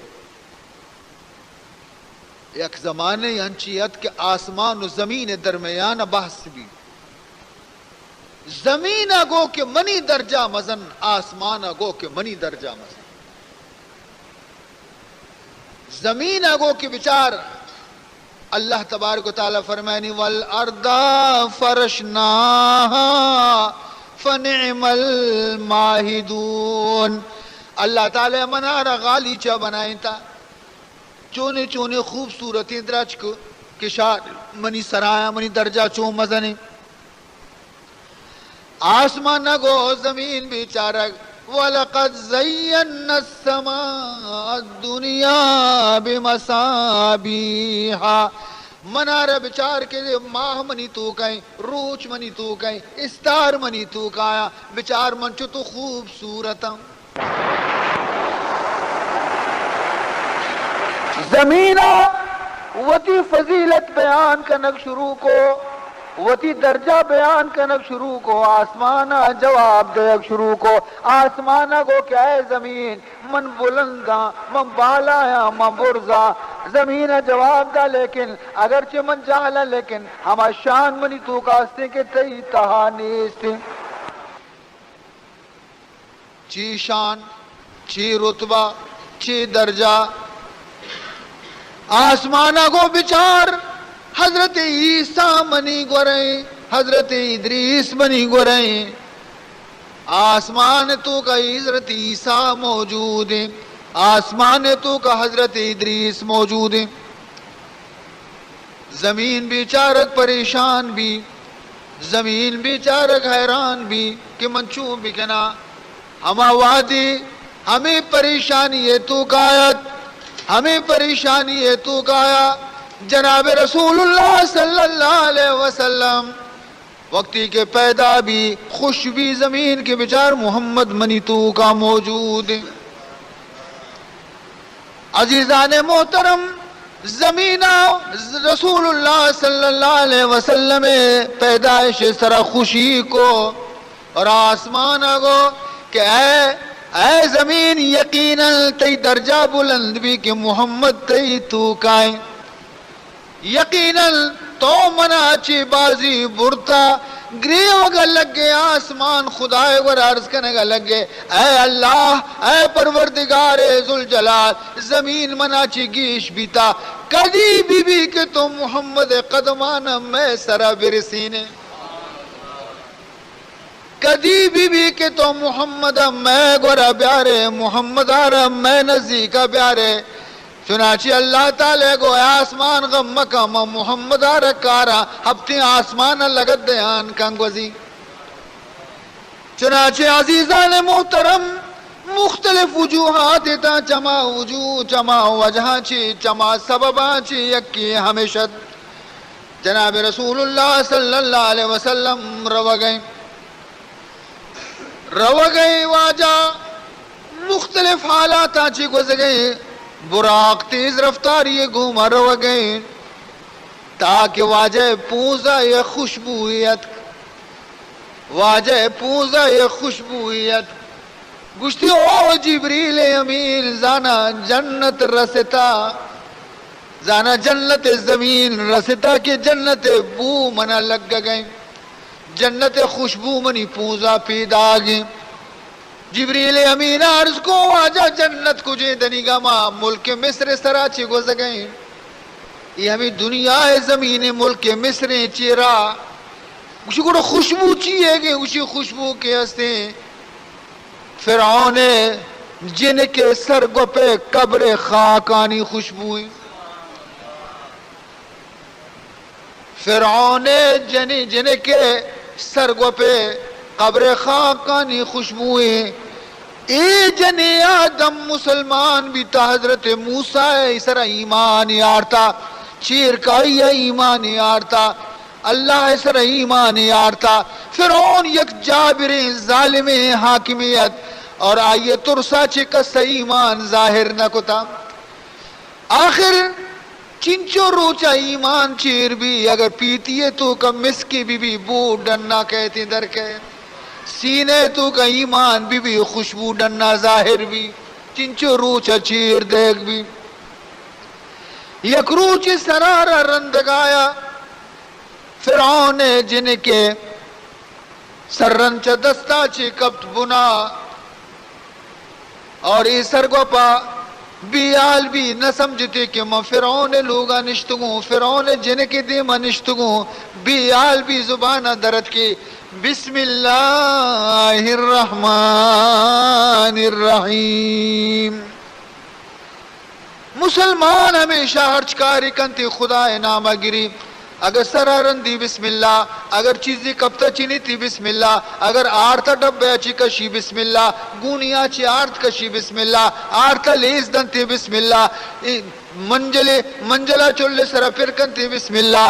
یک زمانے انچی ات کہ آسمان و زمین درمیان بحث بی، زمین گو کہ منی درجہ مزن، آسمان گو کہ منی درجہ مزن۔ زمین ء گو کہ بچار، اللہ تبارک و تعالی فرمائنی، والارض فرشناها فنعم الماهدون۔ اللہ تعالی منارا غالیچہ بنائینتا، چونے چونے خوبصورتیں درچک کشار منی سرایاں، منی درجہ چون مزنیں۔ آسمان گو زمین بیچارگ، ولقد زینا السماء الدنیا بمصابیح۔ منارا بچار کہ ماہ منی توکائیں، روچ منی توکائیں، استار منی توکایا، بچار من چو تو خوبصورتاں۔ زمین ء وتی فضیلت بیان کنگ شروع کو، وتی درجہ بیان کنگ شروع کو، آسمان ء جواب دیگ شروع کو۔ آسمان ء گو کہ اے زمین، من بلنداں، من بالایاں، من برزاں۔ زمین ء جواب دا، لیکن اگرچہ من جہلاں، لیکن ہما شان منی توکا استیں کہ تئی تہا نیستیں۔ چی شان، چی رتبہ، چی درجہ؟ آسمان ءَ گو بچار، حضرت عیسیٰ منی گوریں، حضرت ادریس منی گوریں۔ آسمان ءِ توکا حضرت عیسیٰ موجود ایں، آسمان ءِ توکا حضرت ادریس موجود ایں۔ زمین بیچارگ پریشان بی، زمین بیچارگ حیران بی کہ من چون بکناں۔ ہما وہدی ہمے پریشانی ءِ توکا ات، ہمے پریشانی ءِ توکا آیا۔ جناب رسول اللہ صلی اللہ علیہ وسلم وقتی کہ پیدا بی، خوش بی زمین کہ بچار محمد منی توکا موجود ایں۔ عزیزان محترم، زمین ءَ رسول اللہ صلی اللہ علیہ وسلم ءِ پیدائش ءِ سرا خوشی کو اور آسمان ءَ گو کہ اے، اے زمین، یقیناً تئی درجہ بلند بی کہ محمد تئی توکا ایں۔ یقیناً تو منا چی بازی برتا۔ گریوگا لگے آسمان خدائے گورا عرض کنگا لگے، اے اللہ، اے پروردگار ذوالجلال، زمین منا چی گیش بیتا۔ کدی بی بی کہ تو محمد قدمان مئے سرا برسینے؟ کدی بی بی کہ تو محمد ءَ مئے گورا بیارے، محمد ءَ را مئے نزیکا بیارے؟ چنانچہ اللہ تعالیٰ گو، اے آسمان، غم مکن، من محمد ءَ را کاراں، ہپتیں آسمان ءَ لگت دیان کن گوزی۔ چنانچہ عزیزان محترم، مختلف وجوہات تاں، چما وجوہ، چما وجہاں چی، چما سبباں چی یکی ہمیش ات۔ جناب رسول اللہ صلی اللہ علیہ وسلم روگئیں، روگئیں واجہ مختلف حالاتاں چی گوزگئیں، براق تیز رفتاری گوما روگئیں، تاکہ واجہ پونزا یک خوشبوئی اتک۔ واجہ پونزا یک خوشبوئی ات۔ گوشتی، او جبریل امین، زانا جنت رستا، زانا جنت زمین رستا کہ جنت بو منا لگگئیں، جنت خوشبو منی پونزا پیداگیں۔ جبریل امین عرض کو، واجہ جنت کجیں؟ دنیگا ما ملک مصر سرا چی گوزگئیں؟ اے ہمیں دنیا زمین ملک مصر چیرا۔ گوشی، گڑا خوشبو چی ہے کہ؟ گوشی، خوشبو کہ ہستیں فرعون جنک سرگوپ قبر خاکانی خوشبوئیں۔ فرعون جنی، جنک سرگوپ قبر خاکانی خوشبوئیں۔ اے جنی آدم مسلمان بیتا، حضرت موسیٰ ءِ سر ایمان آرتا، چیر کائی ایمان آرتا، اللہ ءِ سر ایمان آرتا۔ فرعون یک جابریں ظالمیں حاکمے ات اور آئی ءِ ترسا چہ کس ایمان ظاہر نہ کتا۔ آخر چنچو روچا ایمان چیر بی، اگر پیتی ءِ توکا مسکے بی بی، بو ڈنا کئیتیں در کئیت، سینہ ءِ توکا ایمان بی بی، خوشبو ڈنا ظاہر بی، چنچو روچا چیر دیگ بی۔ یک روچے سرارا رندگایا، فرعون ءِ جنکے سرن چہ دستا چے کپت بنا، اور اے سرگوپا بے حال بی، نہ سمجھتے کہ من فرعون ءِ لوگا نشتگوں، فرعون ءِ جنکے دیما نشتگوں، بے حال بی، زبانا درت کہ بسم اللہ الرحمن الرحیم۔ مسلمان ہمیشہ ہرچ کارے کنت خدائے ناما گری۔ اگر سرا رندی بسم اللہ، اگر چیزے کپتہ چنیتی بسم اللہ، اگر آرتہ ڈبہ چی کشی بسم اللہ، گونیا چی آرت کشی بسم اللہ، آرتہ لیز دنتی بسم اللہ، اے منجلے، منجلا چلے سرا پر کنتی بسم اللہ۔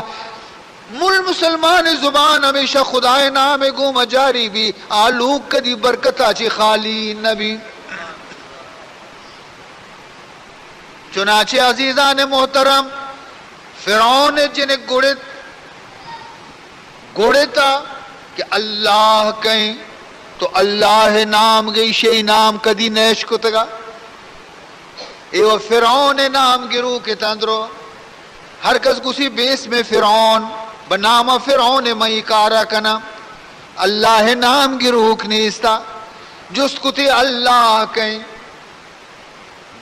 مل مسلمان زبان ہمیشہ خدائے نام گوما جاری بی، آ لوگ کدی برکتا چی خالی نبی۔ چنانچہ عزیزان محترم، فرعون جنک گڑت، گڑتا کہ اللہ کئیں، تو اللہ نام گئی، شی نام کدی نیش کتگا۔ اے و فرعون نام گرو کہ تندرو۔ ہر کس گوسی باسم فرعون، بہ نام فرعون من ای کارا کناں۔ اللہ نام گروک نیستا۔ جست کتی اللہ کئیں؟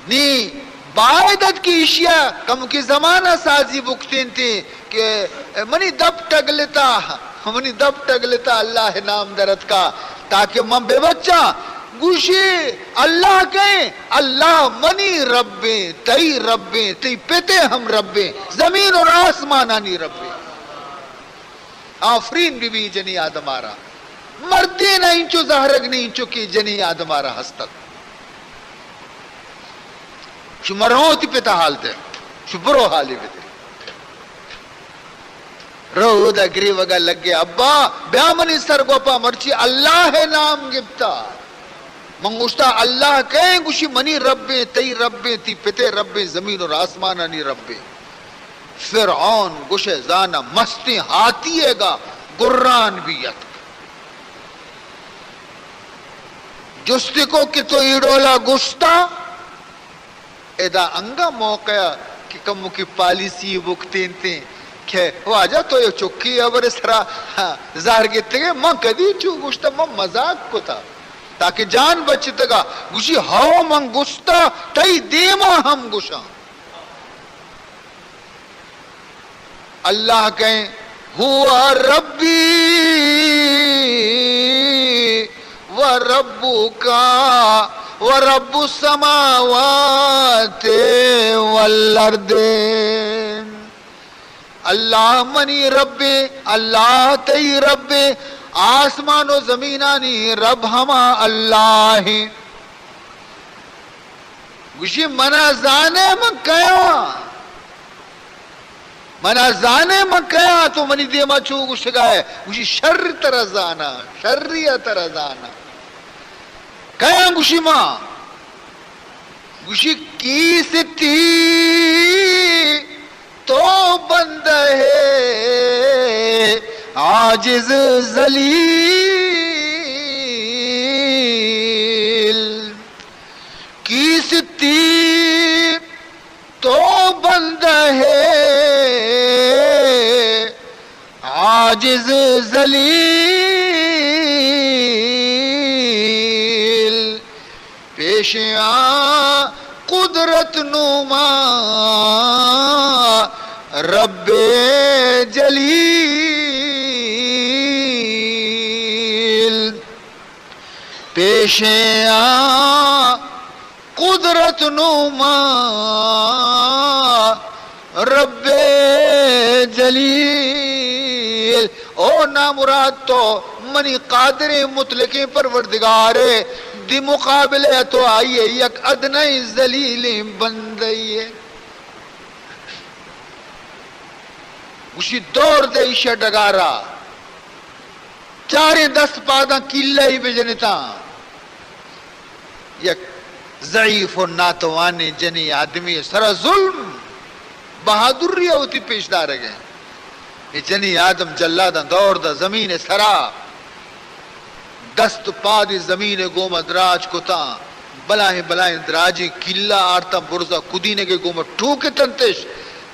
نی باید ات کہ ایشیا کمکے زمانہ سازی بکتینتیں کہ منی دپ ٹگلتا، منی دپ ٹگلتا، اللہ نام درتکا، تاکہ من بہ بچاں۔ گوشی، اللہ کئیں؟ اللہ منی ربیں، تئی ربیں، تئی پتے ہم ربیں، زمین اور آسمانانی ربیں۔ آفرین بہ بی جنی آدمارا۔ مردین انچو زہرگ نی انچو کہ جنی آدمارا ہستت۔ شما رو وتی پتا حال دے، شو برو حالی بدے۔ رو اودا گریوگا لگے، ابا بیا منی سر گوپا، مرچی اللہ نام گپتا۔ من گوشتا، اللہ کئیں؟ گوشی، منی ربیں، تئی ربیں، تی پتے ربیں، زمین اور آسمانانی ربیں۔ فرعون گوشے زانا مستیں ہاتیے گا گران بی اتک۔ جستی کو کہ تو ای ڈولا گشتا؟ ادا انگا موقع کہ کمکی پالیسی بکتینتیں کہ واجہ تو یہ چکی ابر سرا، ہاں، زہر گتگے، من کدی چو گشتا، من مذاق کتا تاکہ جان بچتگا۔ گوشی، ہاو من گشتا، تئی دیما ہم گشاں۔ اللہ کئیں؟ هو ربی و ربک و رب السماوات والارض۔ اللہ منی ربیں، اللہ تئی ربیں، آسمان و زمینانی رب ہما اللہ ہیں۔ گوشی، منا زانے من کیا؟ منا زانے من کیا؟ تو منی دیما چو گوشگا ہے؟ گوشی، شر ترا زانا، شریا ترا زانا۔ کیا گوشی ما؟ گوشی، کیستی تو بندہ ہے عاجز ذلیل۔ کیستی تو بندہ ہے عاجز ذلیل، پیش آ قدرت نما رب جلیل۔ پیش آ قدرت نما رب جلیل۔ او نامراد، تو منی قادر مطلقیں پروردگار ئے، دی مقابلہ تو آئی ئے یک ادنی ذلیلیں بندے ئے۔ گوشی، دور دے ایشی ڈگارا، چاریں دست پاداں کیلہ ای بجنتاں۔ یک ضعیف و ناتوانیں جنی آدمی سرا ظلم، بہادری ء وتی پیش دارگ ء۔ اے جنی آدم جلاداں دور دا زمین سرا، دست پادی زمین گوما دراج کتاں، بلاہیں بلاہیں دراجیں کیلہ آرتاں، برزا کدینگے گوما ٹوکتنتش،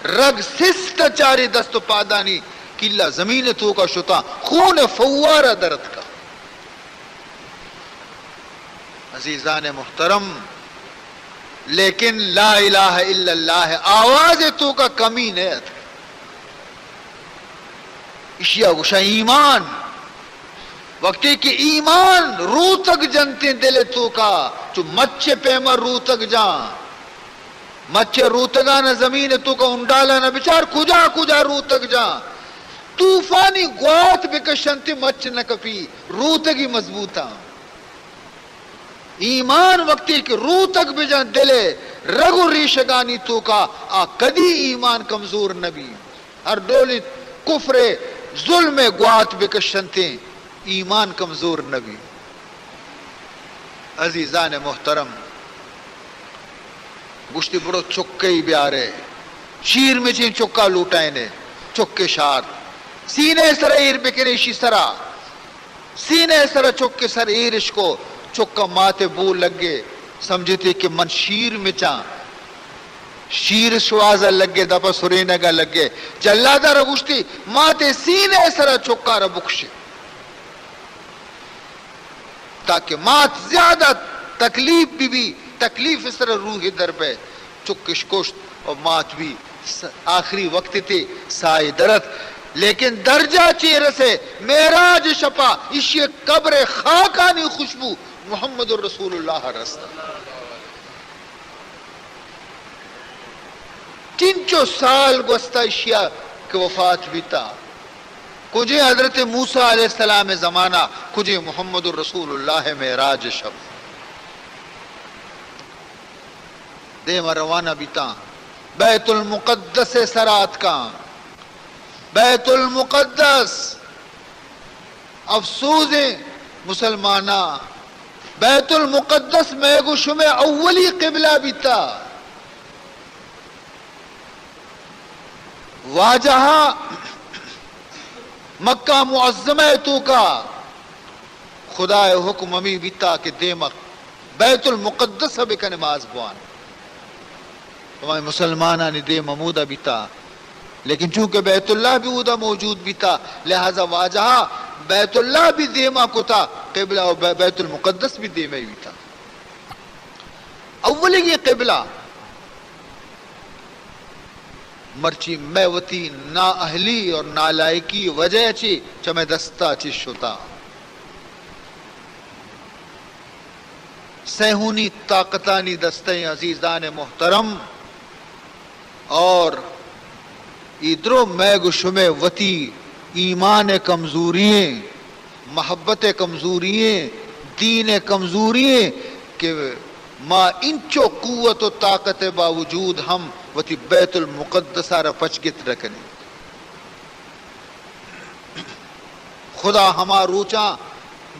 رگ سست چاریں دست و پادانی کیلہ زمین توکا شتاں، خون فوارہ درتکا۔ عزیزان محترم، لیکن لا الہ الا اللہ آواز توکا کمی نہ ات۔ اشیا گوشا ایمان۔ وقتی کہ ایمان روتگ جنتیں دل توکا، چو مچ پیما روتگ جان۔ مچ روتگان زمین توکا انڈالان بچار کجا کجا روتگ جان۔ طوفانی گوات بکشنت مچ نہ کپی، روتگی مضبوطاں۔ ایمان وقتی کہ روتگ بجن دل رگ و ریشگانی توکا، آ کدی ایمان کمزور نبی۔ ہر ڈولی کفر ظلم گوات بکشنتیں، ایمان کمزور نبی۔ عزیزان محترم، گوشتی، برو چکے بیارے، شیر مچیں چکا لوٹائینے، چکے شار، سینے سرا ایر بکنے، اشی سرا، سینے سرا چکے سر ایرش کو، چکا ماتے بو لگے، سمجھتے کہ من شیر مچاں، شیر شوازا لگے، دپا سرینگا لگے، جلادارا گوشتی، ماتے سینے سرا چکارا بکشے۔ تاکہ مات زیادہ تکلیف بہ بی، تکلیف سر روح در بئے، چکش کشت و مات بی، س-، آخری وقت تے سائے درت، لیکن درجہ چے رسے؟ معراج شپا اشی قبر خاکانی خوشبو محمد رسول اللہ رستا۔ چنچو سال گوستا اشیا کہ وفات بیتا۔ کجے حضرت موسیٰ علیہ السلام زمانہ، کجے محمد رسول اللہ معراج شپ۔ دیما روانہ بیتاں، بیت المقدس ء سرا اتکاں۔ بیت المقدس، افسوزیں مسلماناں، بیت المقدس مئے گوں شمئے اولی قبلہ بیتا۔ واجہ، مکہ معظمہ ء توکا خدائے حکم ہمے بیتا کہ دیما بیت المقدس ء بکن نماز بوان۔ ہمائیں مسلمانانی دیم ہمودا بیتا، لیکن چونکہ بیت اللہ بھی اودا موجود بیتا، لہذا واجہ بیت اللہ بھی دیما کتا، قبلہ و بی-، بیت المقدس بھی دیما ہی بیتا۔ اولیگیں قبلہ، مرچی مئے وتی نااہلی اور نالائکی وجہ چی چہ مئے دستا چی شتا۔ صہیونی طاقتانی دستیں عزیزان محترم، اور ای درو مئے گو شمئے وتی ایمان کمزوری ایں، محبت کمزوری ایں، دین کمزوری ایں کہ ما انچو قوت و طاقت باوجود ہم وتی بیت المقدس ء را پچ گت نہ کنیں۔ خدا ہما روچاں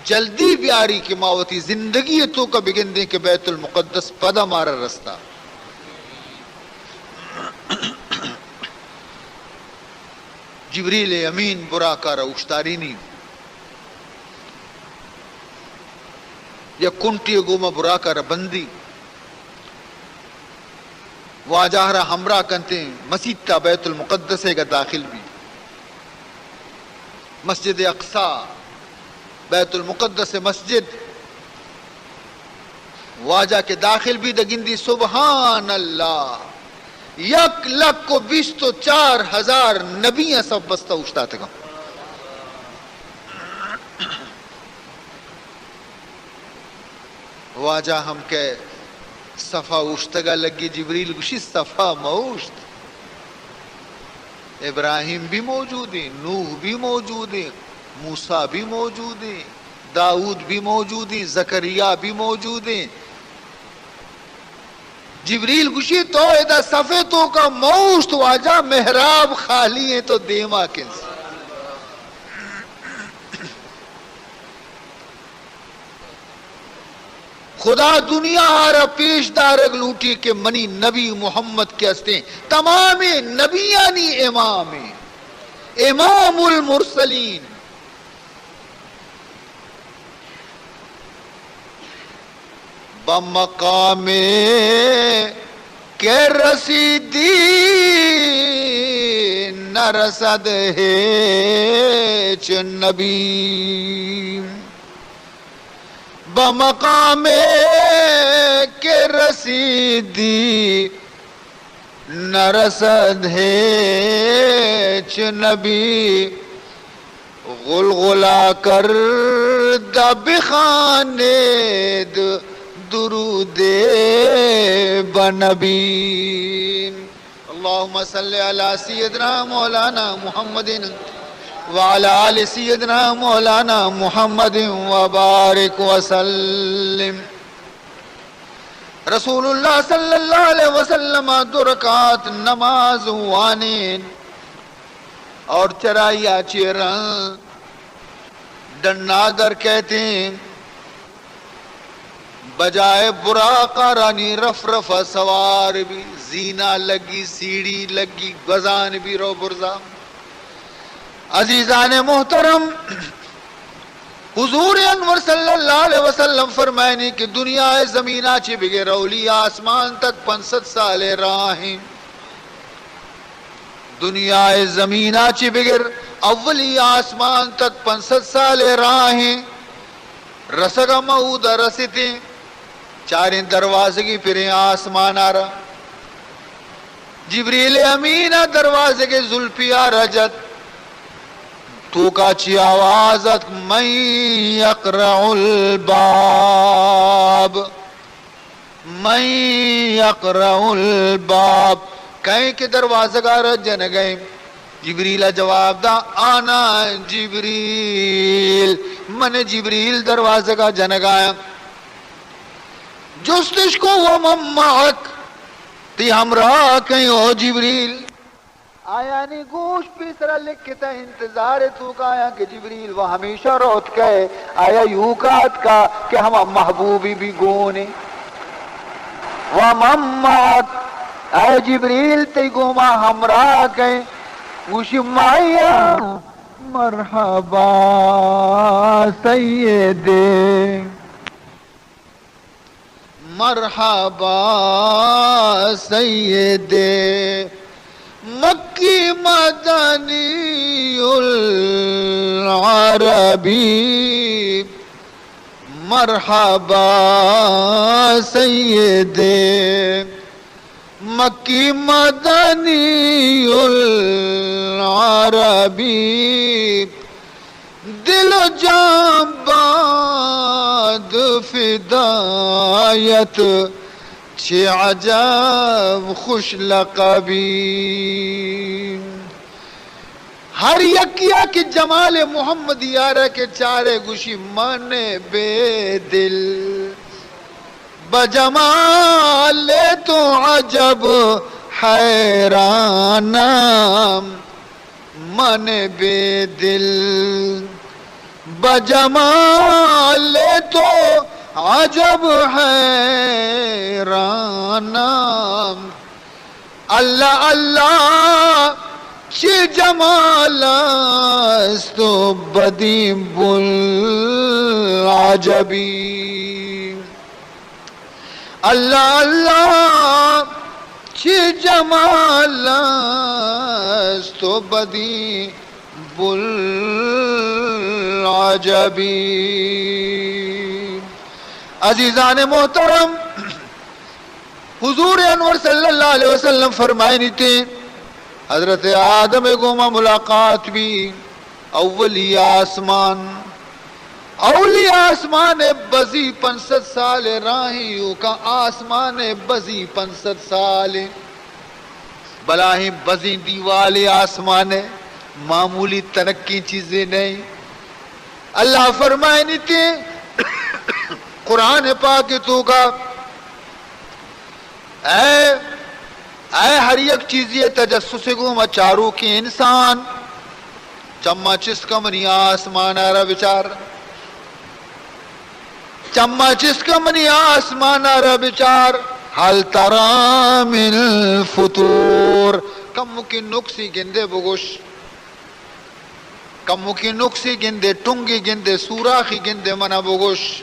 جلدی بیاری کہ ما وتی زندگی ء توکا بگندیں کہ بیت المقدس پدا مارا رستا۔ جبریل امین براکا را اوشتارینی، یک کنٹی گوما براکا را بندی، واجہ را ہمراہ کنتیں، مسیت تا بیت المقدس ء گا داخل بی۔ مسجد اقصی، بیت المقدس مسجد، واجہ کہ داخل بی دہ گندی، سبحان اللہ، یک لکھ و بیست و چار ہزار نبی ء صف بستہ اوشتاتگاں۔ واجہ ہم کہ صفا اوشتگا لگی، جبریل گوشی، صفا مہ اوشت۔ ابراہیم بھی موجود ہیں، نوح بھی موجود ہیں، موسیٰ بھی موجود ہیں، داؤد بھی موجود ہیں، زکریا بھی موجود ہیں۔ جبریل گوشی، تو ادا صفے توکا مہ اوشت واجہ، محراب خالی ہیں، تو دیما کنز۔ خدا دنیا ء را پیش دارگ لوٹی کہ منی نبی محمد کہ استیں، تمامیں نبیانی امامیں، امام المرسلین۔ بمقامے کہ رسیدی نہ رسد ہچ نبی۔ بمقامے کہ رسیدی نہ رسد ہچ نبی، غلغلہ کردہ بخوانید درود بنبی۔ اللهم صل على سيدنا مولانا محمد وعلى آل سيدنا مولانا محمد وبارك وسلم۔ رسول اللہ صلی اللہ علیہ وسلم دو رکعت نماز وانین اور چرائی آ چیرن ڈنا در کہتیں، بجائے براق ء رانی رف رف ء سوار بی، زینہ لگی، سیڑھی لگی، گوزان بی رو برزا۔ عزیزان محترم، حضور انور صلی اللہ علیہ وسلم فرمائنی کہ دنیا ء زمین ء چہ بگر اولی آسمان تک پنچ سد سال ء راہ ہیں۔ دنیا ء زمین ء چہ بگر اولی آسمان تک پنچ سد سال ء راہ ہیں۔ رسگ ء ما اودا رستیں۔ چاریں دروازگی پریں آسمان ءَ را۔ جبریل امین ءَ دروازگ ءِ زلپی ءَ را جت۔ توکا چی آواز اتک، من یقرع الباب، من یقرع الباب، کئے کہ دروازگ ءَ را جنگ ءَ ایں؟ جبریل ءَ جواب دا، انا جبریل، من جبریل دروازگ ءَ جنگ ءَ آں۔ جستش کو، ومن معک، تئی ہمراہ کئے او جبریل؟ آیانی گوش پیسرا لکتہ، انتظار توکا آیاں کہ جبریل و ہمیشہ روت کئے، آیا یوکا اتکا کہ ہما محبوبی بی گونے۔ ومن معک، اے جبریل تئی گوما ہمراہ کئے؟ گوشی، معی۔ مرحبا سیدے، مرحبا سیدے، مکی مدنی العربی۔ مرحبا سیدے، مکی مدنی العربی، دل و جان باد فدایت، چه عجب خوش لقبی۔ ہر یکیا کہ جمال محمدی ءَ را کہ چارے، گوشی من بے دل، بہ جمال تو عجب حیرانم، من بے دل، بہ جمال تو عجب حیرانم۔ اللہ اللہ، چه جمال است و بدین بوالعجبی۔ اللہ اللہ، چه جمال است و بدین بوالعجبی۔ عزیزان محترم، حضور انور صلی اللہ علیہ وسلم فرمائنیتے، حضرت آدم گوما ملاقات بی، اولی آسمان، اولی آسمان بزی پنچ سد سال راہیں، اوکا آسمان بزی پنچ سد سال، بلاہیں بزیں دیوال آسمان، معمولی تنکیں چیزے نہیں۔ اللہ فرمائنیتے قرآن پاک توکا، اے، اے ہر یک چیزی تجسس گوما چاروکیں انسان، چما چست کن منی آسمان ءَ را بچار، چما چست کن منی آسمان ءَ را بچار، هل ترى من فطور، کمکے نقصی گندے بگوش۔ کمکے نقصے گندے، ٹنگے گندے، سوراخے گندے، منا بگوش۔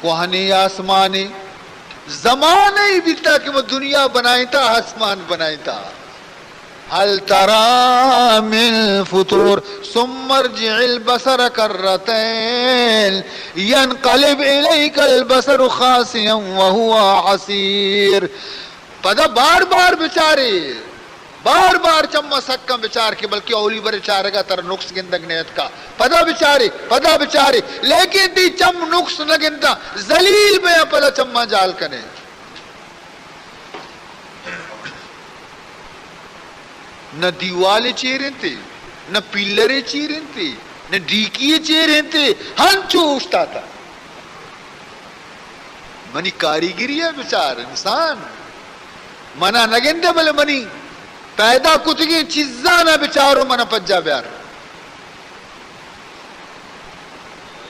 کوہنیں آسمانے، زمانے بیتا کہ ما دنیا بنائینتا، آسمان بنائینتا۔ هل ترى من فطور، ثم ارجع البصر كرتين ينقلب إليك البصر خاسئا وهو حسير۔ پدا بار بار بچارے، بار بار چماں سکاں بچار کہ بلکہ اولی برے چارگا ترا نقص گندگ نیتکا۔ پدا بچارے، پدا بچارے، لیکن تئی چم نقص نہ گندا، ذلیل بیا پدا چماں جال کنے۔ نہ دیوالے چیر انتے، نہ پیلرے چیر انتے، نہ ڈیکیے چیر انتے، ہنچو اوشتاتا۔ منی کاریگری ءَ بچار انسان، منا نہ گندے، بلے منی پیدا کتگیں چیزاں ءَ بچار و منا پجا بیار۔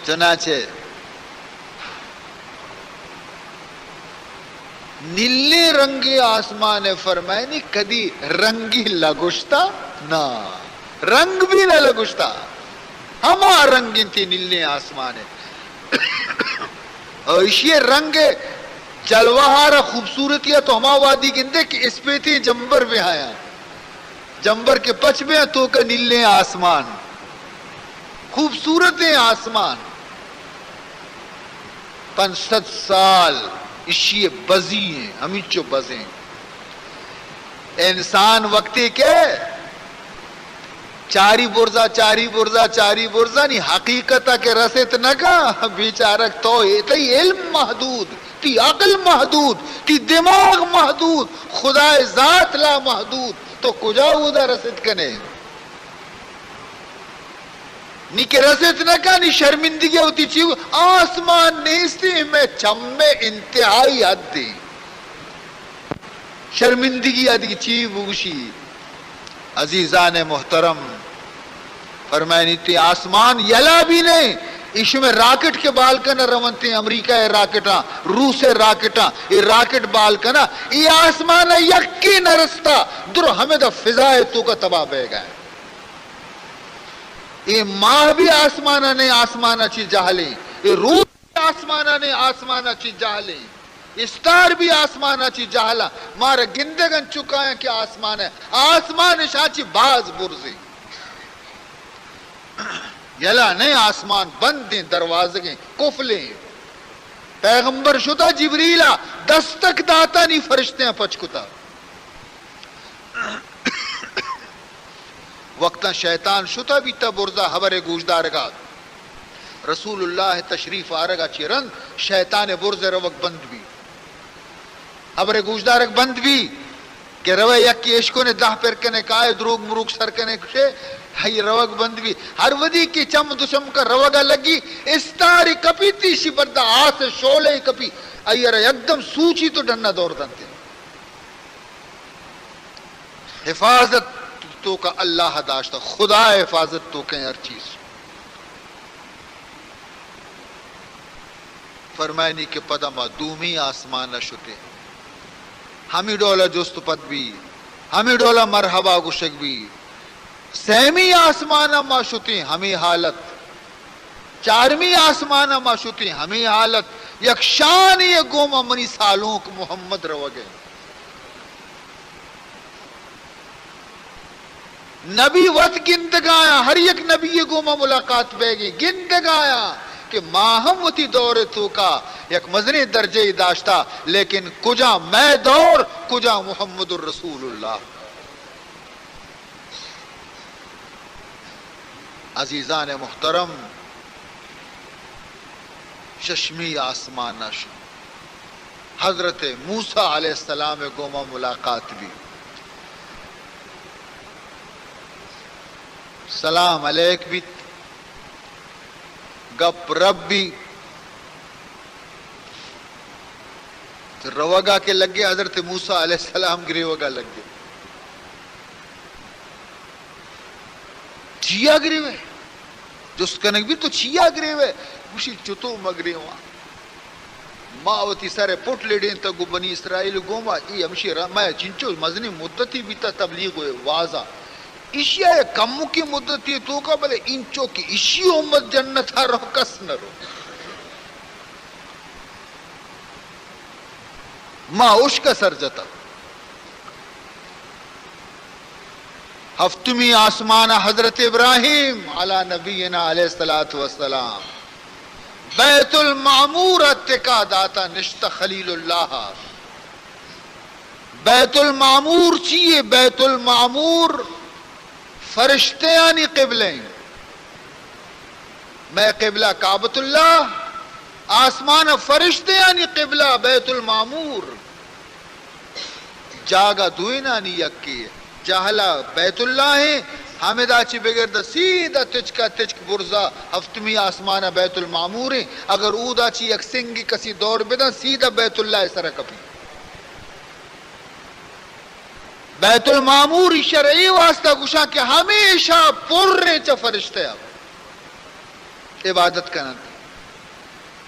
چنانچہ نیلیں رنگیں آسمان ءَ فرمائنی، کدی رنگی لگوشتا؟ نا، رنگ بھی نہ لگوشتا، ہما رنگ انتی نیلیں آسمان ءَ۔ اور ایشی رنگ جلوہ ءَ را، خوبصورتی ءَ تو ہما وادی گندے کہ اسپیتیں جمبر بہ آیاں۔ جمبر کہ پچ بہ آں، توکا نیلیں آسمان، خوبصورتیں آسمان۔ پنچ سد سال اشی بزی ہیں، ہمینچو بزیں۔ انسان وقتی کہ چاری برزا، چاری برزا، چاری برزا، نی حقیقت کہ رسیت نہ کا، بیچارک تو، تئی علم محدود، تئی عقل محدود، تئی دماغ محدود، خدائے ذات لا محدود، تو کجا اودا رسیت کنے؟ نی کہ رسیت نہ کا، نی شرمندگی وتی چی، آسمان نیستی، میں چم میں انتہائی حد دی۔ شرمندگی ءَ دگہ چی بگوشی؟ عزیزان محترم، فرمائنی تی آسمان یلا بھی نہیں، ایشی میں راکٹ کے بال کنا رونتی، امریکہ ءِ راکٹاں، روس ءِ راکٹاں، اے راکٹ بال کنا، اے آسمان ءَ یکی نہ رستا، در ہمیں دا فضا ءِ توکا تباہ بہ گئے۔ اے ماہ بھی آسمان ءَ نہیں، آسمان ءَ چی جہلیں، اے روس آسمان ءَ نے، آسمان ءَ چی جہلیں۔ استار بھی آسمان ءَ چی جہلاں۔ مارا گندگ انچکایاں کہ آسمان ءَ، آسمان اشاں چی باز برزیں۔ یلا نئے، آسمان بندیں، دروازگیں، قفلیں۔ پیغمبر شتا، جبریل ءَ دستک داتا، نی فرشتیاں پچ کتا۔ وقتاں شیطان شتہ بیتہ برزا ہبرے گوشدارگا، رسول اللہ تشریف آرگا چہ رند شیطان برز روگ بند بی۔ ہبرے گوشدارگ بند بی کہ روے یکی اشکنے دہ پر کنے کائے دروگ مروگ سر کنے کشے، ہئی روگ بند بی۔ ہر ودی کہ چم دو چمکا روگا لگی، استاری کپی تیشی بردا آس شولے کپی، ایرا یکدم سوچی تو ڈنا دور دنتے۔ حفاظت توکا اللہ داشتہ، خدا حفاظت توکیں ہر چیز۔ فرمائنی کہ پدا ما دومی آسمان شتے، ہمی ڈولا جست پد بی، ہمی ڈولا مرحبا گوشگ بی۔ سیمی آسمان ما شتے، ہمی حالت۔ چارمی آسمان ما شتے، ہمی حالت۔ یک شانی گوما منی سالونک محمد روگے۔ نبی وت گندگایاں، ہر یک نبی گوما ملاقات بیگی، گندگایاں کہ ما ہم وتی دور توکا یک مزنیں درجہ داشتا، لیکن کجا مئے دور، کجا محمد الرسول اللہ۔ عزیزان محترم، ششمی آسمان شو، حضرت موسیٰ علیہ السلام گوما ملاقات بی، سلام علیک بیت، گپ رب بی، روگا کہ لگے حضرت موسیٰ علیہ السلام گریوگا لگے۔ چیا گریوے؟ جست کنگ بی تو چیا گریوے؟ گوشی چتو مگریواں؟ ما وتی سر پٹ لڈینتگ گو بنی اسرائیل گوما، ای ہمشی را-، مئے چنچو مزنی مدتی بیتا تبلیغ و وازا۔ ایشیا یک کمکی مدتی توکا بلے انچو کہ ایشی امت جنتا رو کس نہ رو۔ ما اشک سر جتا۔ ہفتمی آسمان حضرت ابراہیم علی نبینا علیہ الصلوۃ والسلام بیت المعمور اتکا داتا نشتہ خلیل اللہ۔ بیت المعمور چیے؟ بیت المعمور فرشتیانی قبلہ ایں۔ مئے قبلہ کعبۃ اللہ، آسمان فرشتیانی قبلہ بیت المعمور۔ جاگہ دوئینانی یکے۔ جہلا بیت اللہ ایں، ہمدا چی بگر دا سیدھا تچکا تچک برزا ہفتمی آسمان بیت المعمور ایں۔ اگر اودا چی یک سنگی کسی دور بدن، سیدھا بیت اللہ سر کپی۔ بیت المعمور ایشرا اے واسطہ گوشاں کہ ہمیشہ پریں چہ فرشتہ عبادت کننت۔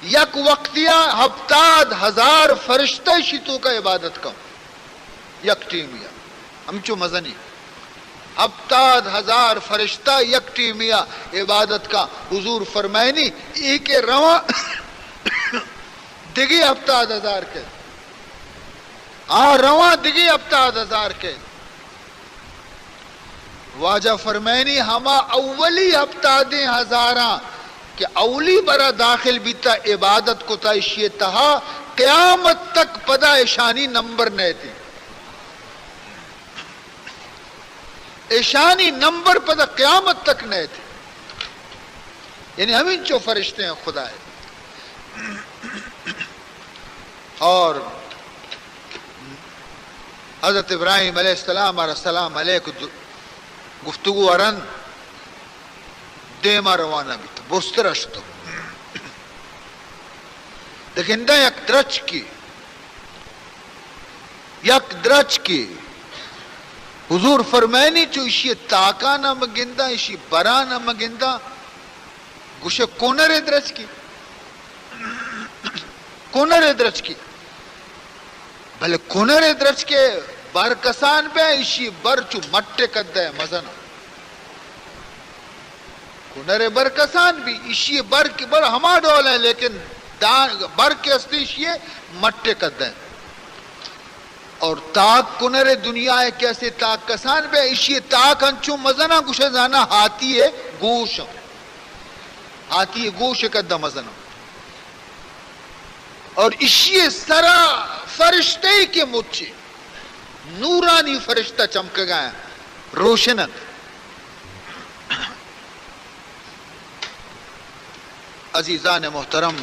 یک وقتیا ہپتاد ہزار فرشتہ ایشی توکا عبادت کن، یک ٹیمیا، ہمچو مزنی۔ ہپتاد ہزار فرشتہ یک ٹیمیا عبادت کا۔ حضور فرمائنی، اے کہ رواں دگہ ہپتاد ہزار کے، آ رواں دگہ ہپتاد ہزار کے۔ واجہ فرمائنی، ہما اولی ہپتادیں ہزاراں کہ اولی برا داخل بیتا، عبادت کتا، اشی تہا قیامت تک پدا اشانی نمبر نئیت۔ اشانی نمبر پدا قیامت تک نئیت۔ یعنی ہمینچو فرشتے ہیں خدا ہے۔ اور حضرت ابراہیم علیہ السلام آرا سلام علیک دو-، گفتگو ارن، دیما روانہ بیت، برزتر اشتو۔ دگندا یک درچکی، یک درچکی۔ حضور فرمائنی، چو اشی تاکانا مگندا، اشی برانا مگندا، گوشے کنر درچکی، کنر درچکی۔ بلے کنر درچکے برکسان بے، اشی بر چو مٹے کدے مزن۔ کنر برکسان بی، اشی بر کی بر ہما ڈول ہے، لیکن دان، بر کے استے اشی مٹے کدے۔ اور تاک کنر دنیا ہے کہ اسے تاک کسان بے، اشی تاک انچو مزن، گوشے زانا ہاتی ہے گوش۔ ہاتی گوش کدہ مزن۔ اور اشی سرا فرشتے کے مچے، نورانی فرشتہ چمکگا ہیں، روشن انت۔ عزیزان محترم،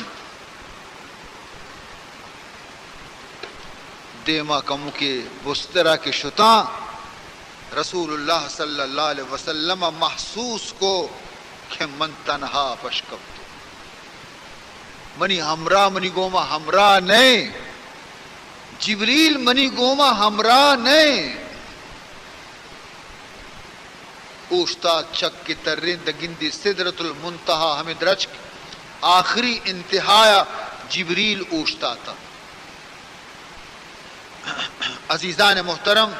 دیما کموکے بسترا کہ شتاں، رسول اللہ صلی اللہ علیہ وسلم محسوس کو کہ من تنہا پش کپتو۔ منی ہمراہ منی گوما ہمراہ نئے، جبریل منی گوما ہمراہ نئے۔ اوشتات چک کہ ترین دگندی سدرۃ المنتہا، ہمیں درچک آخری انتہایا جبریل اوشتاتا۔ عزیزان محترم،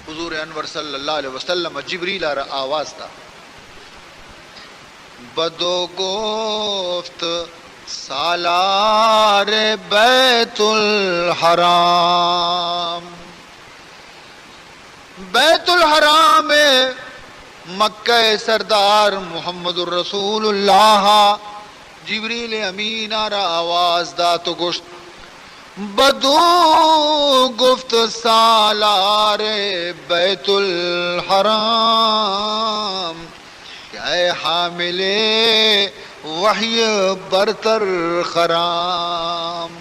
حضور انور صلی اللہ علیہ وسلم جبریل آرا آواز دا، بدو گفت سالار بیت الحرام۔ بیت الحرام، مکہ سردار محمد رسول اللہ، جبریل امین را آواز دات و گوشت، بدو گفت سالار بیت الحرام، کہ اے حامل وحی برتر خرام۔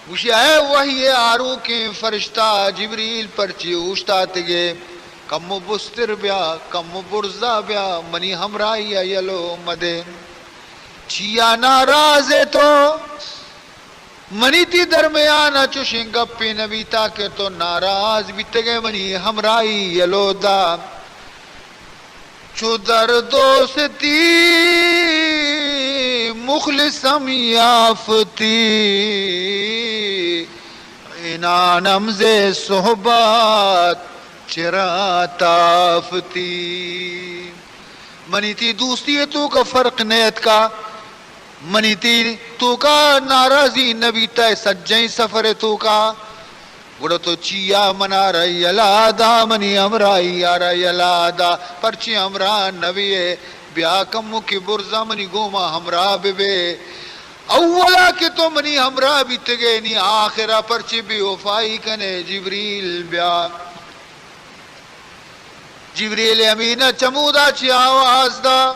گوشی، اے وحی آروکیں فرشتہ جبریل، پرچی اوشتاتگے؟ کمو بستر بیا، کمو برزا بیا، منی ہمراہی ء یلو مدے۔ چیا ناراض ئے تو؟ منی تی درمیان ء چوشیں گپے نہ بیتا کہ تو ناراض بیتگے، منی ہمراہی یلو دا۔ چو در دوستی مخلصم یافتی، عنانم ز صحبت چرا تافتی۔ منی تی دوستی ء توکا فرق نیتکا، منی تی توکا ناراضی نبیتا، سجہیں سفر ء توکا۔ گڑا تو چیا منارا یلا دا، منی ہمراہی آرا یلا دا، پرچی ہمراہ نبی ئے؟ بیا کمو کہ برزا منی گوما ہمراہ ببے۔ اولا کہ تو منی ہمراہ بیتگے، نی آخرا پرچی بے وفائی کنے؟ جبریل بیا۔ جبریل امین ء چمودا چہ آواز دا،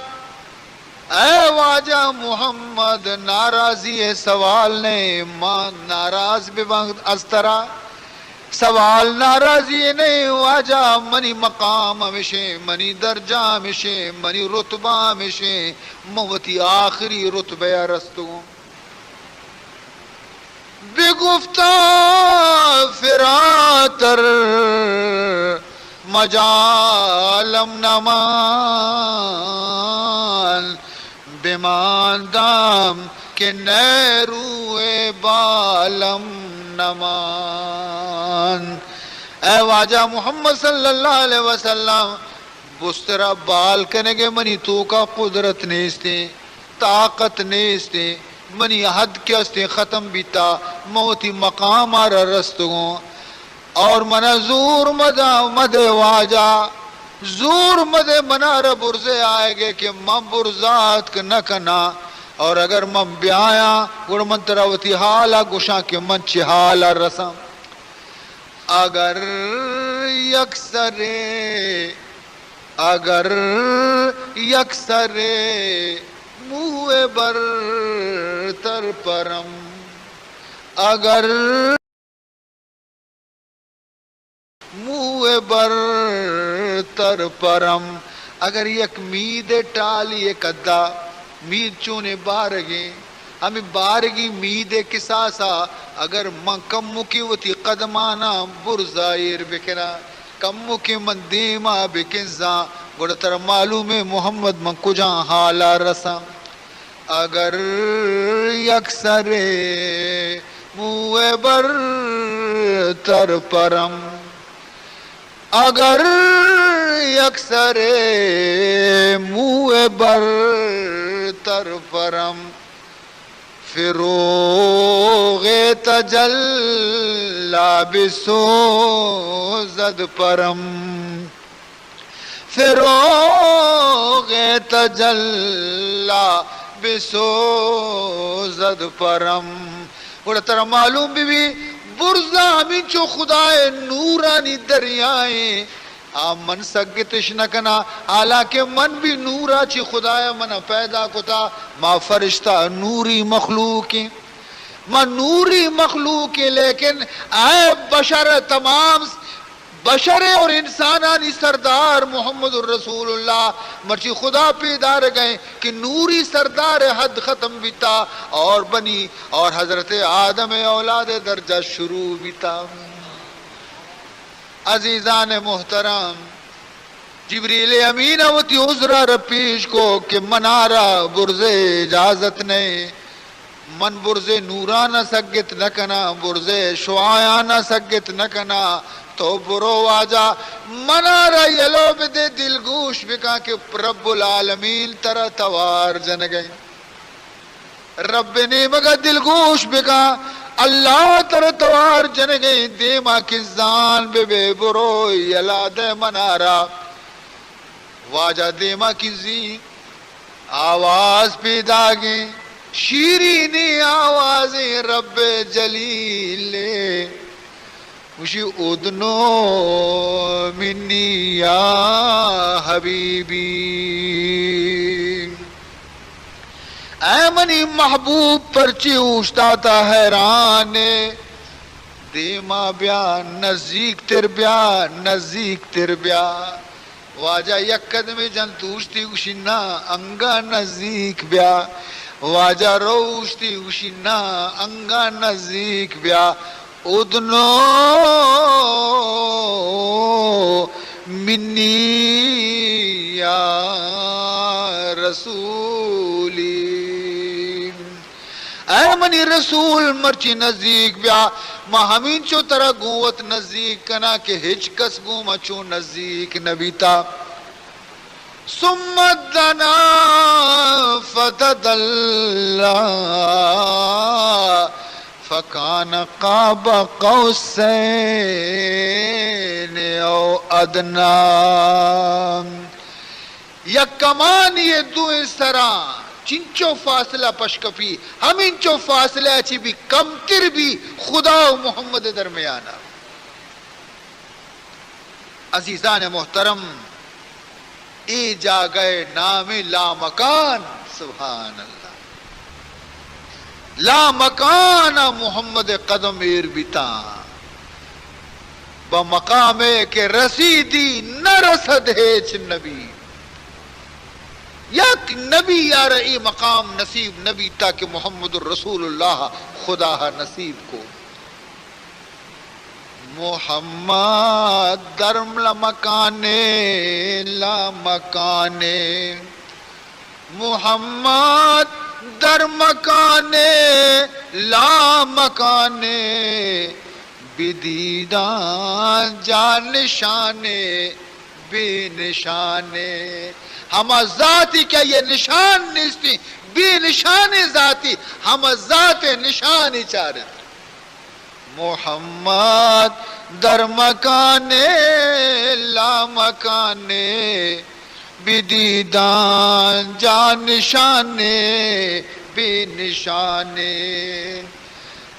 اے واجہ محمد، ناراضی ء سوال نئے، ما ناراض ببنت از ترا؟ سوال ناراضی ء نئے واجہ، منی مقام ہمشیں، منی درجہ ہمشیں، منی رتبہ ہمشیں، من وتی آخری رتبہ ء رستگوں۔ بگفتاں فراتر مجالم نمان، بماندم کہ نیروئے بالم نمان۔ اے واجہ محمد صلی اللہ علیہ وسلم، بسترا بال کنگے منی توکا قدرت نیستیں، طاقت نیستیں، منی حد کہ استیں ختم بیتا، من وتی مقام آرا رستگوں۔ اور منا زور مدا، مدے واجہ، زور مدے منارا برزے آئیگے کہ من برزاتک نہ کناں، اور اگر من بیایاں، گڑا من ترا وتی حالا گوشاں کہ من چی حالا رساں۔ اگر یک سرے، اگر یک سرے موئے برتر پرم، اگر موئے برتر پرم، اگر یک میدے ٹالی ءِ کدا، مید چونیں بارگیں، ہمے بارگی میدے کساسا اگر من کمکے وتی قدماناں برزا ایر بکناں، کمکے من دیما بکنزاں، گڑا ترا معلومیں محمد من کجام حالا رساں۔ اگر یک سرے موئے برتر پرم، اگر یک سرے موئے برتر پرم، فروغ تجلی بسوزد پرم۔ فروغ تجلی بسوزد پرم۔ گڑا ترا معلوم بہ بی، برزا ہمینچو خدائے نورانی دریائیں، آ من سگتش نہ کناں، حالانکہ من بھی نورا چی خدایا منا پیدا کتا، ما فرشتہ نوری مخلوقیں، ما نوری مخلوقیں، لیکن اے بشر تمام بشر اور انسانانی سردار محمد الرسول اللہ، مرچی خدا پیدارگئیں کہ نوری سردار حد ختم بیتا اور بنی اور حضرت آدم اولاد درجہ شروع بیتا۔ عزیزان محترم، جبریل امین ء وتی عذر ء را پیش کو کہ منارا برزے اجازت نئے، من برزے نوران ء سگت نہ کناں، برزے شعاعان ء سگت نہ کناں۔ تو برو واجہ، منارا یلو بدے، دلگوش بکاں کہ رب العالمین ترا توار جنگئے۔ رب نیمگا دلگوش بکاں، اللہ ترا توار جنگیں، دیما کنزان ببے، برو یلا دے منارا۔ واجہ دیما کنزی، آواز پیداگیں، شیرینی آوازیں رب جلیلے۔ گوشی، ادنو منی یا حبیبی، اے منی محبوب، پرچی اوشتاتا حیران ئے؟ دیما بیا، نزیک تر بیا، نزیک تر بیا۔ واجہ یک قدمے جنت اوشتی، گوشی، نا، انگا نزیک بیا۔ واجہ رو اوشتی، گوشی، نا، انگا نزیک بیا۔ ادنو منی یا رسولی، اے منی رسول، مرچی نزیک بیا، ما ہمینچو ترا گوں وت نزیک کناں کہ ہچ کس گوں ما چو نزیک نہ بیتا۔ ثم دنا فتدلی فکان قاب قوسین او ادنی۔ یک کمانی دوئیں سرا چنچو فاصلہ پشکپی، ہمینچو فاصلہ چی بھی کمتر بھی خدا و محمد درمیانا۔ عزیزان محترم، اے جاگہ نام لامکان، سبحان اللہ، لامکان محمد قدم ایر بیتاں، بہ مقامے کہ رسیدی نہ رسد ہیچ نبی۔ یک نبی یار اے مقام نصیب نبی تاکہ محمد رسول اللہ خدا نصیب کو۔ محمد در لامکان، لامکان، محمد در مکان، لامکان، بدیداں جا نشان بے نشان۔ ہما ذاتی کہ یہ نشان نیستی، بے نشان ذاتی، ہما ذات نشانی چارت۔ محمد در مکان لامکان، بدیداں جان نشان بے نشان۔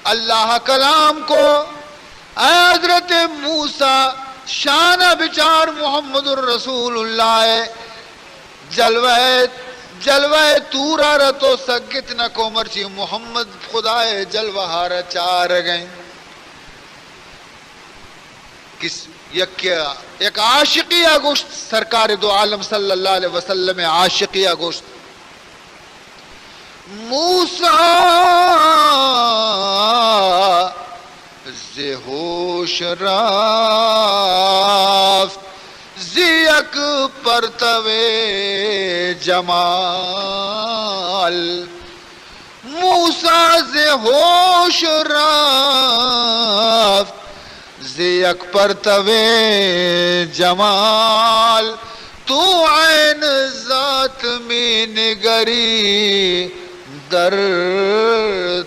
اللہ کلام کو، اے حضرت موسیٰ، شان بچار محمد الرسول اللہ، جلوہ، جلوہ طور ءَ را تو سگت نہ کو، مرچی محمد خدا ءِ جلوہ ءَ را چارگ ءَ ایں۔ کس، یک، یک عاشقے ءَ گوشت، سرکار دو عالم صلی اللہ علیہ وسلم ءِ عاشقے ءَ گوشت، موسیٰ ز ہوش رفت ز یک پرتو جمال۔ موسیٰ ز ہوش رفت ز یک پرتو جمال، تو عین ذات می نگری در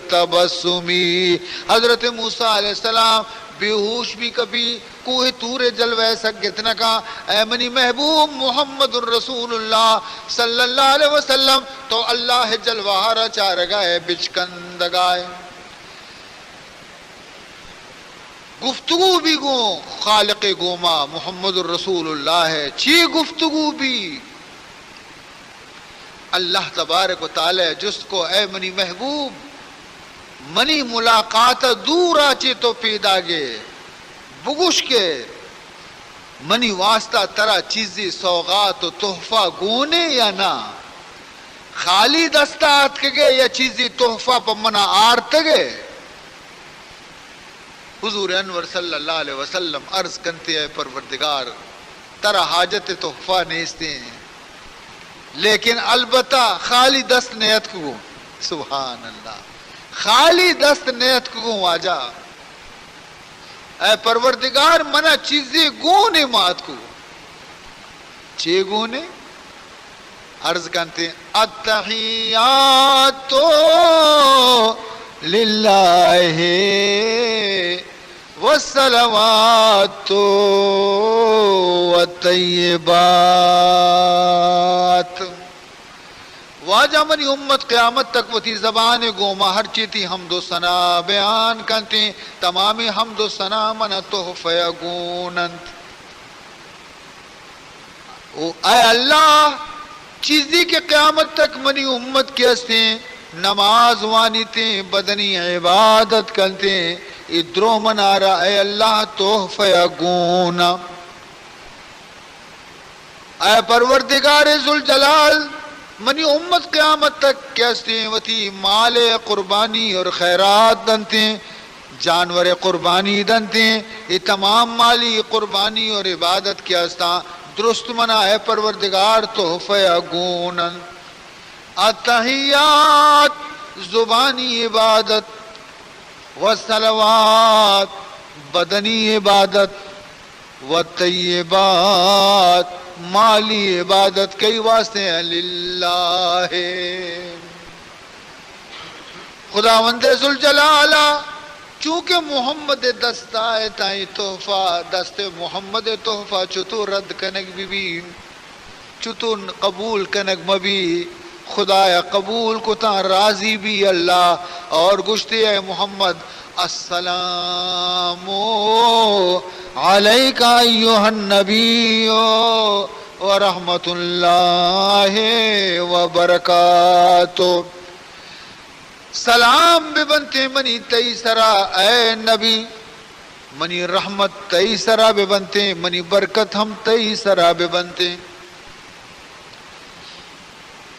تبسمی۔ حضرت موسیٰ علیہ السلام بے ہوش بی، کبھی کوہ طور ءِ جلوہ ءَ سگت نہ کاں۔ اے منی محبوب محمد رسول اللہ صلی اللہ علیہ وسلم، تو اللہ ءِ جلوہ ءَ را چارگ ءَ ئے، بچکندگ ءَ ئے۔ گفتگو بی گوں خالق ءِ گوما، محمد رسول اللہ ءِ چی گفتگو بی؟ اللہ تبارک و تعالیٰ جست کو، اے منی محبوب، منی ملاقات ءَ دور ءَ چہ تو پیداگ ئے، بگوش کہ منی واسطہ ترا چیزے سوغات و تحفہ گون ایں یا نہ؟ خالی دست ءَ آتکگ ئے یا چیزے تحفہ پہ من ءَ آرتگ ئے؟ حضور انور صلی اللہ علیہ وسلم عرض کنت، اے پروردگار، ترا حاجت تحفہ نیست ایں، لیکن البتہ خالی دست نیتکگوں۔ سبحان اللہ، خالی دست نیتکگوں واجہ۔ اے پروردگار، منا چیزے گون ایں ما آتکگوں۔ چے گون ایں؟ عرض کنت، التحیات للہ والصلوات والطیبات۔ واجہ، منی امت قیامت تک وتی زبان ءِ گوما ہرچی تئی حمد و ثنا بیان کنت، تمامی حمد و ثنا منا تحفہ ءَ گون انت۔ او اے اللہ، چیزے کہ قیامت تک منی امت کہ ہستیں نماز وانیتیں، بدنی عبادت کنتیں، اے درو منارا اے اللہ تحفہ ءَ گون۔ اے پروردگار ذوالجلال، منی امت قیامت تک کہ ہستیں وتی مال قربانی اور خیرات دنتیں، جانور قربانی دنتیں، اے تمام مالی قربانی اور عبادت کہ ہستاں، درست منا اے پروردگار تحفہ ءَ گون انت۔ التحیات، زبانی عبادت، والصلوات، بدنی عبادت، والطیبات، مالی عبادت کئی واسطے ہیں؟ للہ۔ خداوند ذوالجلال ءَ چونکہ محمد ءِ دست ءَ اے تاں اے تحفہ، دست محمد ءِ تحفہ چتو رد کنگ بہ بی؟ چتو قبول کنگ مہ بی؟ خدایا قبول کتاں، راضی بی اللہ، اور گوشتے، اے محمد، السلام علیک ایھا النبی و رحمت اللہ و برکاتہ۔ سلام بہ بنتیں منی تئی سرا اے نبی، منی رحمت تئی سرا بہ بنتیں، منی برکت ہم تئی سرا بہ بنتیں۔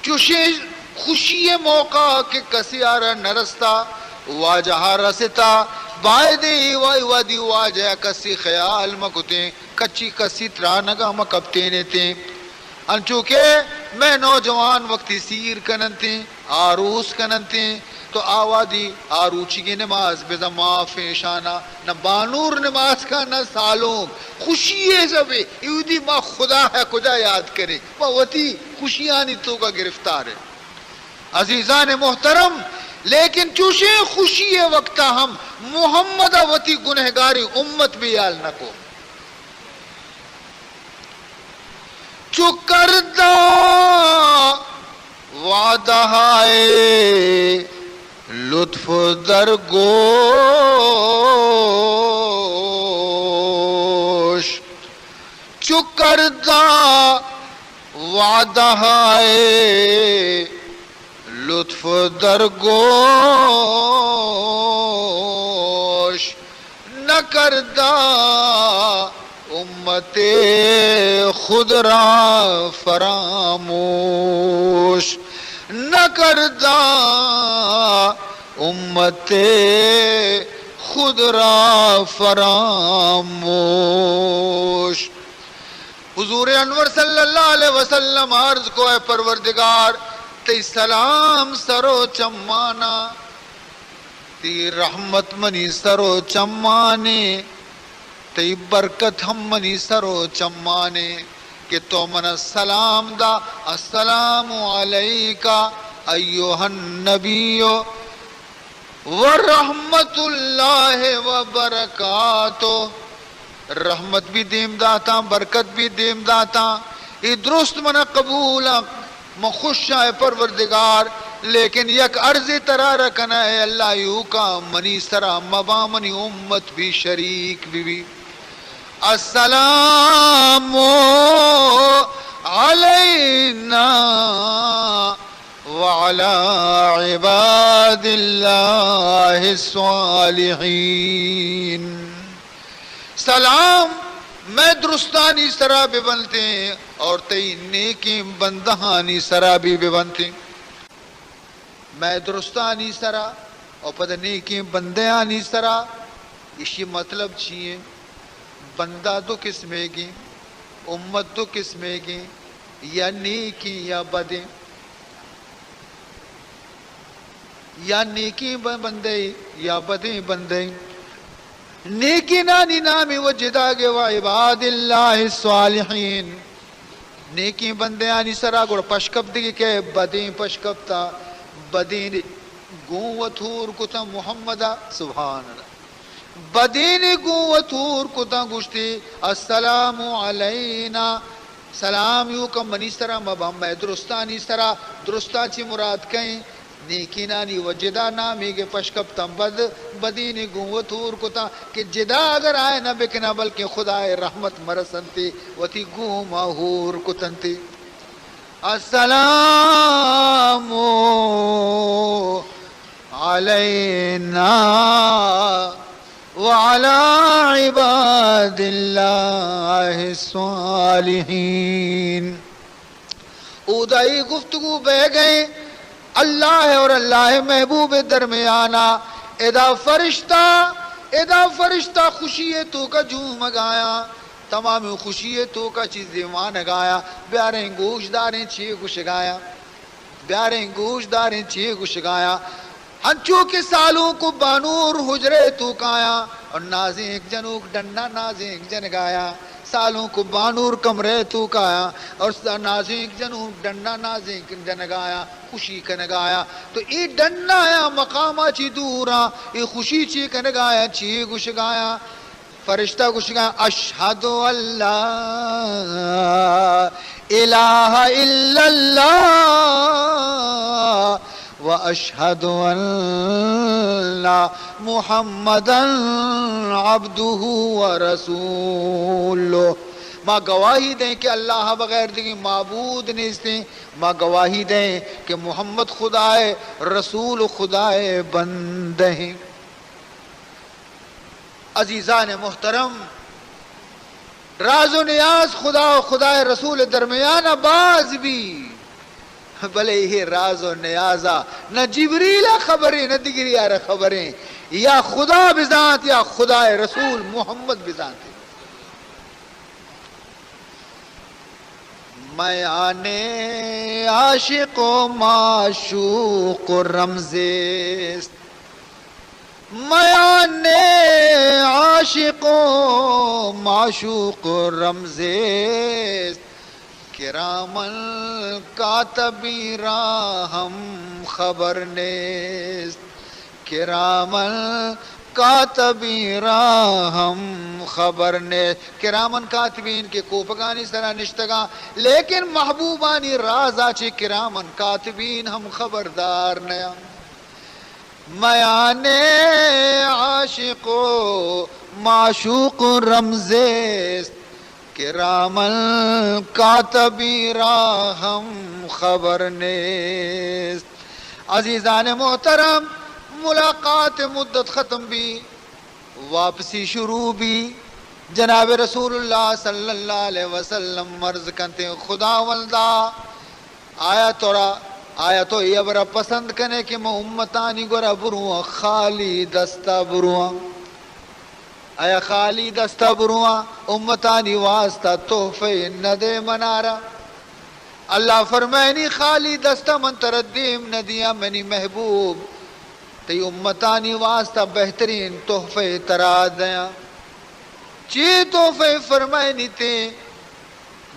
چوشیں خوشی ءِ موقع کہ کسے آرا نہ رستا، واجہ ءَ رستا، بائدیں اے وا-، اے وہدی واجہ ءَ کسے خیال مہ کتیں، کچی کسی ترانگ ءَ مہ کپتینتیں۔ انچو کہ مئے نوجوان وقتی سیر کننتیں، آروس کننتیں، تو آ وہدی آروچیگیں نماز بزاں معاف ایں اشانا، نہ بانور نماز کا، نہ سالونک۔ خوشی ءِ سببے، اے وہدی ما خدا ءَ کجا یاد کنیں؟ ما وتی خوشیانی توکا گرفتار ایں۔ عزیزان محترم، لیکن چوشیں خوشی ءِ وقتا ہم محمد ءَ وتی گنہگاریں امت بے ہیال نہ کو۔ چو کردہ وعدہ ہائے لطف در گوش، چو کردہ وعدہ ہائے لطف در گوش، نکردہ امت خود را فراموش، نکردہ امت خود را فراموش۔ حضور انور صلی اللہ علیہ وسلم عرض کو، اے پروردگار، تئی سلام سر و چمانا، تئی رحمت منی سر و چمانے، تئی برکت ہم منی سر و چمانے کہ تو منا سلام دا، السلام علیک ایھا النبی و رحمت اللہ و برکاتہ۔ رحمت بھی دیم داتاں، برکت بھی دیم داتاں۔ اے درست منا قبول آں، من خوش آں اے پروردگار، لیکن یک عرضے ترا را کناں، اے اللہ ایوکا منی سرا مباں، منی امت بھی شریک بہ بی۔ السلام علینا وعلی عباد اللہ الصالحین۔ سلام مئے درستانی سرا بہ بنتیں اور تئی نیکیں بندہانی سرا بھی بہ بنتیں۔ مئے درستانی سرا اور پد نیکیں بندیانی سرا۔ ایشی مطلب چی ایں؟ بندہ دو قسمے گیں، امت دو قسمے گیں، یا نیکیں یا بدیں۔ یا نیکیں ب-، بندے یا بدیں بندے۔ نیکینانی نامی و جدا گے و عباد اللہ الصالحین۔ نیکیں بندیانی سرا گڑ پشکپتگی کہ بدیں پشکپتا، بدیں گوں وت ہور کتا محمدا۔ سبحان اللہ۔ بدینی گوں وت ہور کتاں، گوشتی، السلام علینا، سلام ایوکا منی سرا مباں، مئے درستانی سرا۔ درستاں چی مراد کئیں؟ نیکینانی و جدا نامیگے پشکپتاں بد، بدینی گوں وت ہور کتاں کہ جدا اگر آئے نہ بکناں، بلکیں خدائے رحمت مرسنتی، وتی گوما ہور کتنتی۔ السلام علینا وعلی عباد اللہ الصالحین۔ اودا اے گفتگو بہ گئے اللہ اور اللہ محبوب درمیانا۔ ادا فرشتہ، ادا فرشتہ خوشی توکا جومگایا، تمام خوشی توکا چیزے وانگایا۔ بیاریں گوش داریں چی گوشگایا۔ بیاریں گوش داریں چی گوشگایا۔ ہنچو کہ سالونک و بانور حجرے توکایا اور نازینک جنوک ڈنا نازینک جنگایا۔ سالونک و بانور کمرے توکایا اور س-، نازینک جنوک ڈنا نازینک جنگایا، خوشی کنگایا۔ تو اے ڈنایا مقاما چی دورا، اے خوشی چی کنگایا، چی گوشگایا؟ فرشتہ گوشگا، اشہد ان لا الہ الا اللہ و اشہد ان محمدا عبدہ و رسولہ۔ ما گواہی دیں کہ اللہ بغیر دگی معبود نیستیں۔ ما گواہی دیں کہ محمد خدائے رسول، خدائے بندہ ہیں۔ عزیزان محترم، راز و نیاز خدا و خدائے رسول درمیان باز بی، بلے یہ راز و نیازا نہ جبریل خبریں، نہ دگری آر خبریں، یا خدا بزانت یا خدائے رسول محمد بزانت۔ میان عاشق و معشوق رمزے است، میان عاشق و معشوق رمزے است، کراماً کاتبین را ہم خبر نیست، کراماً کاتبین را ہم خبر نیست۔ کراماً کاتبین کہ کوپگانی سرا نشتگاں، لیکن محبوبانی رازا چہ کراماً کاتبین ہم خبردار نیاں۔ میان عاشق و معشوق رمزیست، کراماً کاتبین را ہم خبر نیست۔ عزیزان محترم، ملاقات مدت ختم بی، واپسی شروع بی۔ جناب رسول اللہ صلی اللہ علیہ وسلم عرض کنتے، خداوندا، آیا تو را، آیا تو اے ہبرا پسند کنے کہ من امتانی گورا برواں، خالی دستا برواں؟ آیا خالی دستا برواں؟ امتانی واسطہ تحفے نہ دے منارا؟ اللہ فرمائنی، خالی دستا من ترا دیم نہ دیاں منی محبوب، تئی امتانی واسطہ بہترین تحفے ترا دیاں۔ چی تحفے فرمائنی تے؟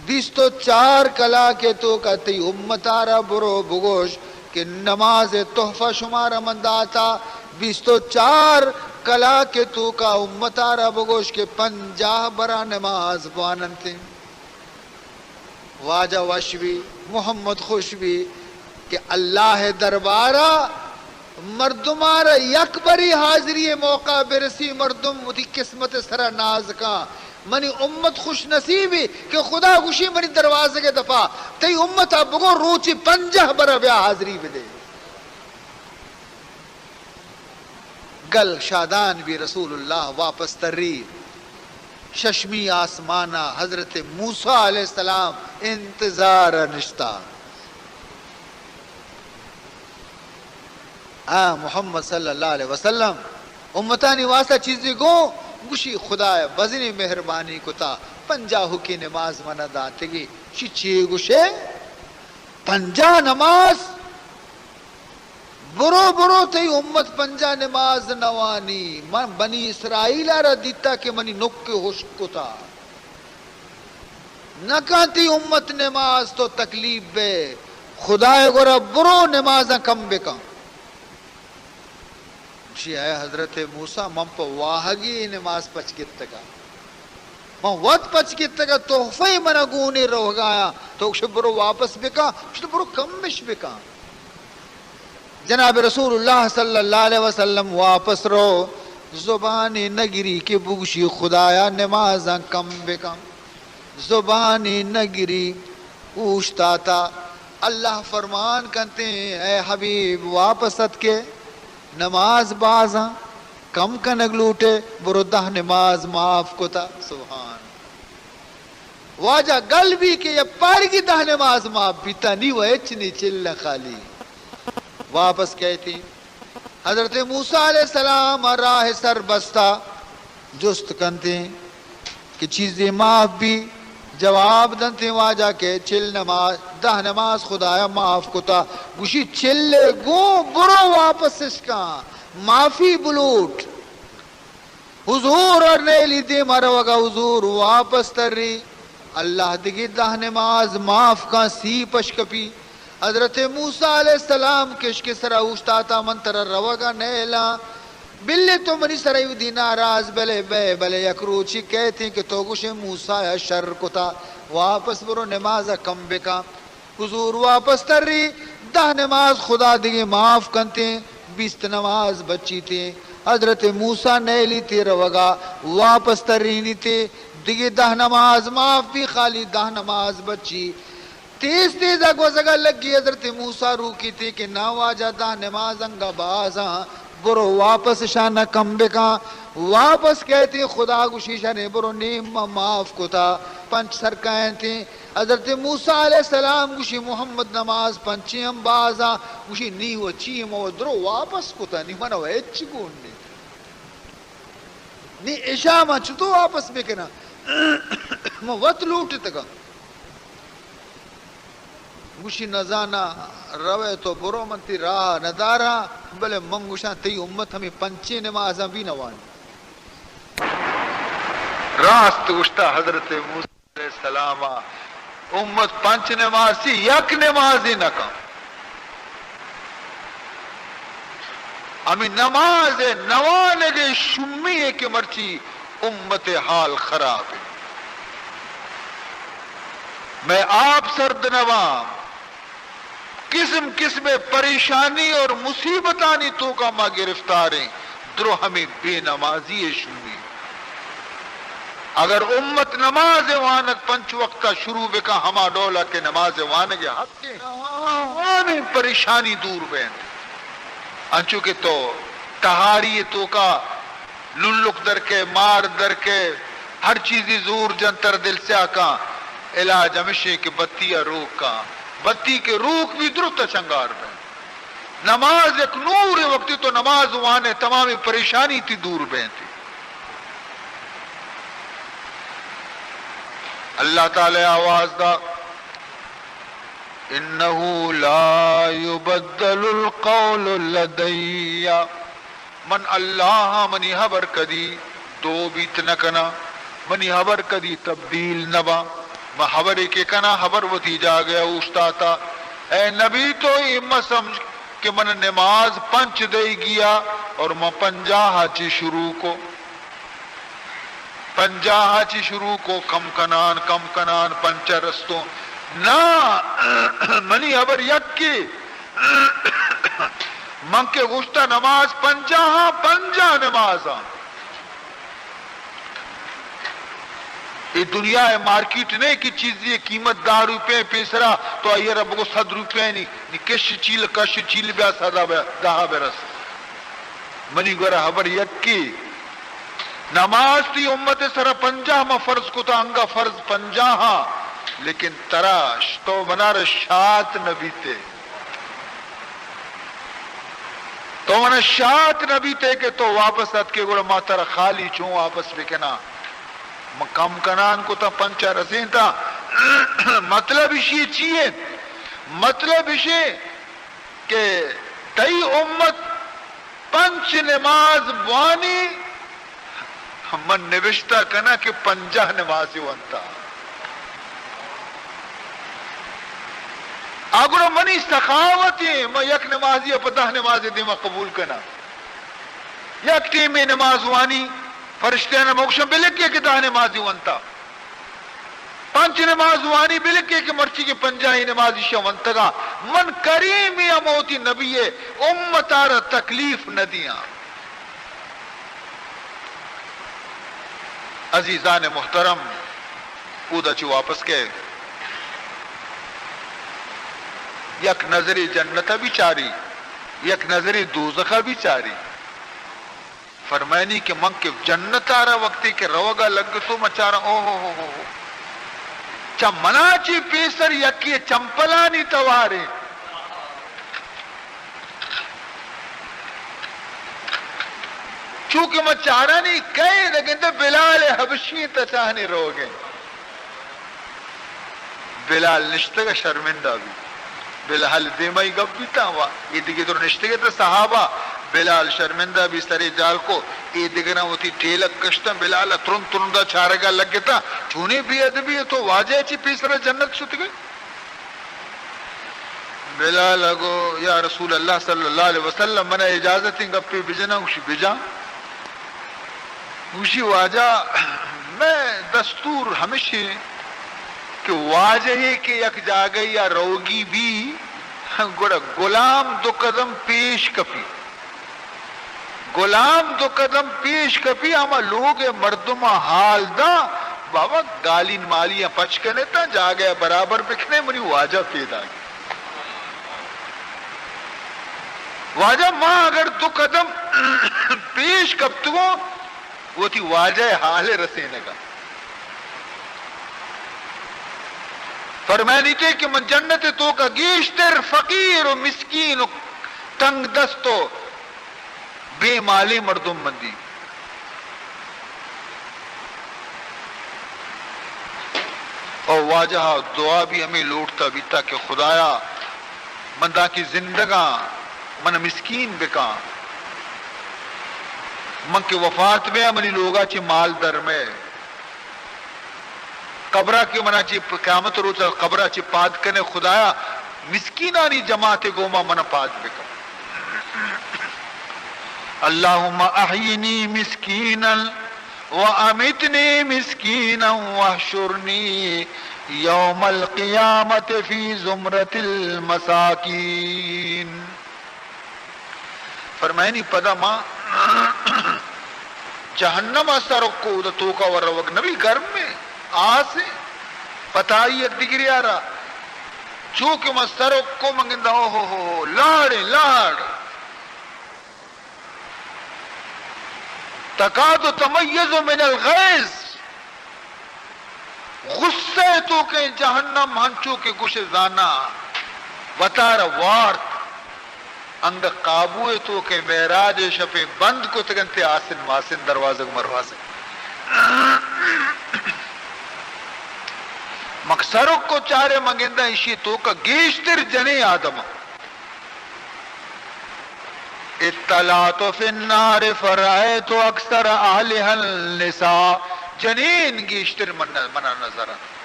بیست و چار کلاک ء توکا تئی امتارا برو بگوش کہ نماز ء تحفہ شمارا من داتا۔ بیست و چار کلاک ء توکا امتارا بگوش کہ پنجاہ برا نماز بواننت۔ واجہ وش بی، محمد خوش بی کہ اللہ ء دربارا مردمارا یک بری حاضری موقع برسی، مردم وتی قسمت سرا ناز کاں۔ منی امت خوش نصیبی کہ خدا گوشی منی دروازگ دپا، تئی امتا بگو روچی پنجاہ برا بیا حاضری بدے۔ گل شادان بی، رسول اللہ واپس تری۔ ششمی آسمانا حضرت موسیٰ علیہ السلام انتظار نشتا۔ آ محمد صلی اللہ علیہ وسلم امتانی واسطہ چیزی گو، گوشی خدا بزنی مہربانی کتا، پنجاہ کی نماز منا داتگی۔ شی چی گوشے؟ پنجاہ نماز؟ برو، برو، تئی امت پنجاہ نماز نوانی۔ من بنی اسرائیل را دیتا کہ منی نک ہشک کتا۔ نکاں تئی امت نماز، تو تکلیف بے۔ خدائے گورا برو نمازاں کم بکن۔ گوشی، اے حضرت موسیٰ، من پہ واہگی نماز پچ گپتگا۔ من وت پچ گپتگا، تحفہ منا گونے روگایا۔ تو گوشے برو واپس بکن، گوشت برو کمش بکن۔ جناب رسول اللہ صلی اللہ علیہ وسلم واپس رو، زبانی نگری کہ بگوشی خدایا نمازاں کم بکن۔ زبانی نگری، اوشتاتا۔ اللہ فرمان کنتے، اے حبیب، واپس اتکے، نماز بازاں، کم کنگ لوٹے، برو دہ نماز معاف کتا۔ سبحان۔ واجہ گل بی کہ یک پارگی دہ نماز معاف بیتا، نی و ہچ نی، چل خالی۔ واپس کئیتی۔ حضرت موسیٰ علیہ السلام راہ سر بستا، جست کنتے کہ چیزے معاف بی؟ جواب دنتے واجہ کہ چل نماز، دہ نماز خدایا معاف کتا۔ گوشی، چل گوں برو واپس اشکاں، معافی بلوٹ۔ حضور ء نیلی دیما روگا، حضور واپس تری، اللہ دگہ دہ نماز معاف کن، سی پش کپی۔ حضرت موسیٰ علیہ السلام کشک سرا اوشتاتا، من ترا روگا نیلاں، بلے تو منی سرا اودی ناراض بلے بے، بلے یک روچی کئیتیں کہ تو گوشے موسیٰ ء شر کتا، واپس برو نماز ء کم بکن۔ حضور واپس تری، دہ نماز خدا دگہ معاف کنتیں، بیست نماز بچیتیں۔ حضرت موسیٰ نیلیتی روگا، واپس ترینیتی، دگہ دہ نماز معاف بی، خالی دہ نماز بچی۔ تیز تیزا گوزگا لگی، حضرت موسیٰ روکیتی کہ نا واجہ، دہ نماز انگا بازاں، برو واپس شانا کم بکن۔ واپس کئیتی، خدا گوشی شنے برو نیم ما معاف کتا، پنچ سر کئیتی۔ حضرت موسیٰ علیہ السلام گوشی، محمد نماز پنچیں ہم بازاں۔ گوشی، نی و چی ما و درو واپس کتا، نی منا و ہچ گون نی۔ نی اشا ما چتو واپس بکناں؟ ما وت لوٹتگاں۔ گوشی، نزاناں، روئے تو برو، من تئی راہ نداراں، بلے من گوشاں تئی امت ہمے پنچیں نمازاں بھی نوانی۔ راست گوشتا حضرت موسیٰ علیہ السلام ء امت پنچ نماز چی یک نمازی نہ کن۔ ہمے نماز ء نوانگ ء شومی ء کہ مرچی امت ء حال خراب انت۔ مئے آپ سرد نواں، قسم قسم ء پریشانی اور مصیبتانی توکا ما گرفتار ایں، درو ہمے بے نمازی ء شومی۔ اگر امت نماز ء وانگ پنچ وقتا شروع بکن، ہما ڈولا کہ نماز ء وانگ ء حق انت، تمامیں پریشانی دور بینت۔ انچو کہ تو تہاری ء توکا للک در کئے، مار در کئے، ہر چیزی زور جنت ترا دل سیاہ کاں، علاج ہمیشیں کہ بتی ء روک کاں۔ بتی کہ روک بی درست ء شنگار بیں۔ نماز یک نور، وقتی تو نماز وانے تمامی پریشانی تی دور بینتی۔ اللہ تعالی آواز دا، انه لا يبدل القول لدي۔ من اللہ آں، منی ہبر کدی دو بیت نہ کناں، منی ہبر کدی تبدیل نہ باں۔ من ہبرے کہ کناں، ہبر وتی جاگہ ء اوشتاتا۔ اے نبی، تو اے مہ سمجھ کہ من نماز پنچ دئیگی ء اور من پنجاہ ء چی شروع کو۔ پنجاہ ء چی شروع کو، کم کنان، کم کنان، پنچا رستوں۔ نا، منی ہبر یکے۔ من کہ گوشتا نماز پنجاہ آں، پنجاہ نماز آں۔ اے دنیا ء مارکیٹ نہ کہ چیزی قیمت دہ روپے پیسرا تو آئی ء را بگو صد روپے نی، نی کش چیل، کش چیل بیا صدا بیا، دہ برس۔ منی گورا ہبر یکے، نماز تی امت سرا پنجاہ ما فرض کتا، انگا فرض پنجاہ آں، لیکن ترا ش-، تو منارا شات نہ بیتے۔ تو منا شات نہ بیتے کہ تو واپس اتکے، گڑا ما ترا خالی چون واپس بکناں؟ من کم کنان کتا، پنچا رسینتا۔ مطلب اشی چی ہے؟ مطلب اشی کہ تئی امت پنچ نماز بوانی، من نبشتہ کناں کہ پنجاہ نمازی ونتا۔ آ گڑا منی سخاوت ایں، من یک نمازی ء پہ دہ نماز دیما قبول کناں۔ یک ٹیمے نماز وانی، فرشتیانا موکشاں بلکے کہ دہ نمازی ونتا۔ پنچ نماز وانی بلکے کہ مرچی کہ پنجاہی نماز ایشاں ونتگا۔ من کریمی ہم وتی نبی ء امتارا تکلیف نہ دیاں۔ عزیزان محترم، اودا چہ واپس کئے، یک نظرے جنت ء بچاری، یک نظرے دوزخ ء بچاری۔ فرمائنی کہ من کہ جنت ء را وقتی کہ روگا لگتو، من چاراں، او ہو ہو ہو ہو۔ چہ منا چی پیسر یکی چمپلانی توارے۔ چونکہ من چارانی کئے دگندے بلال حبشی تچانے روگے۔ بلال نشتگ ء شرمندہ بیت۔ بلال دیما ای گپ بیتاں وا، اے دگہ در نشتگ ات صحابہ۔ بلال شرمندہ بی، سرے جال کو، اے دگراں وتی ٹیلک کشتاں، بلال ء ترند ترندا چارگا لگتاں۔ چونیں بے ادبی ء، تو واجہ ء چی پیسرا جنت شتگے؟ بلال ء گو، یا رسول اللہ صلی اللہ علیہ وسلم، منا اجازت ایں گپے بجناں؟ گوشی، بجاں۔ گوشی، واجہ، مئے دستور ہمشی کہ واجہے کہ یک جاگہے ء روگی بی، گڑا غلام دو قدم پیش کپی۔ غلام دو قدم پیش کپی، ہما لوگ ء مردماں حال داں، بابا، گالین مالیاں پچ کنے تاں جاگہ ء برابر بکنے، منی واجہ پیداگ۔ واجہ، ما اگر دو قدم پیش کپتگوں، وتی واجہ ء حال ء رسینگ ء۔ فرمائنیتے کہ من جنت ء توکا گیشتر فقیر و مسکین و تنگ دست و بے مالیں مردم من دی۔ او واجہ ء دعا بھی ہمیں لوٹتا بیتا کہ خدایا، من دانکہ زندگاں، من مسکین بکاں، من کہ وفات بیاں، منی لوگا چہ مال درمے۔ قبرا کہ منا چہ قیامت روچا قبرا چہ پاد کنے، خدایا، مسکینانی جماعت گوما منا پاد بکن۔ اللهم احيني مسكينا وأمتني مسكينا واحشرني يوم القيامة في زمرة المساكين۔ فرمائنی، پدا ما جہنم ء سرک کو، اود ء توکا ور روگ نبی، گرم ء آس ء پتائی یک دگری ء را چو کہ ما سرک کو، من گنداں، او ہو ہو ہو، لاڑ ء لاڑ۔ تکاد تمیز من الغیظ۔ غصہ ء توکیں جہنم ہنچو کہ گوش زاناں وتارا وارت، انگہ قابو ء توکیں معراج ء شپیں بند کتگ انت ء آسن ماسن دروازگ مروازگ۔ مک سرک کو چارے من گنداں ایشی توکا گیشتر جنیں آدم۔ اطلعت فی النار فرأیت اکثر اہلها النساء۔ جنین گیشتر من، منا نظر انت۔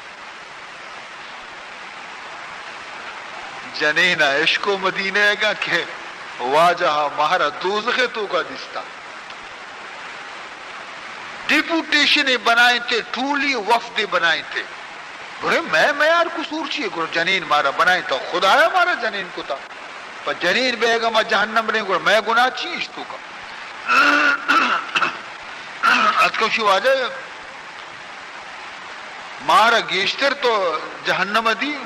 جنین ء عشق و مدینہ ء گا کہ واجہ ء مہر ء دوزخ ء توکا دیستا۔ ڈیپوٹیشن ء بنائینتے، ٹولی وفد ء بنائینتے۔ گڑے مئے، مئے ہر قصور چی ہے؟ گڑا جنین مارا بنائینتا، خدایا مارا جنین کتا۔ پہ جنین بیگا ما جہنم رہیں، گڑا مئے گناہ چی ہے اشتو کا؟ اتکوشی واجہ مارا گیشتر تو جہنم دی۔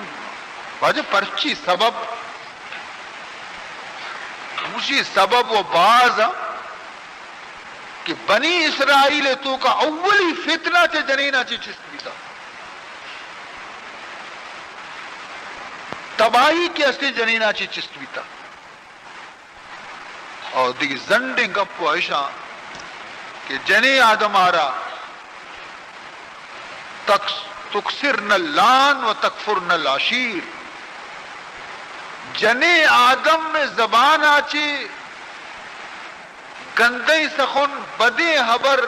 واجہ پرچی سبب؟ گوشی سبب و باز کہ بنی اسرائیل ء توکا اولی فتنہ چہ جنینا چہ چست بیتا، تباہی کہ استے جنینا چہ چست بیتا۔ اور دیگہ زنڈیں گپ و اشاں کہ جنیں آدم آرا تکس-، تکثرن اللعن و تکفرن العشیر۔ جنیں آدم میں زبان آچے گندیں سخن، بدیں ہبر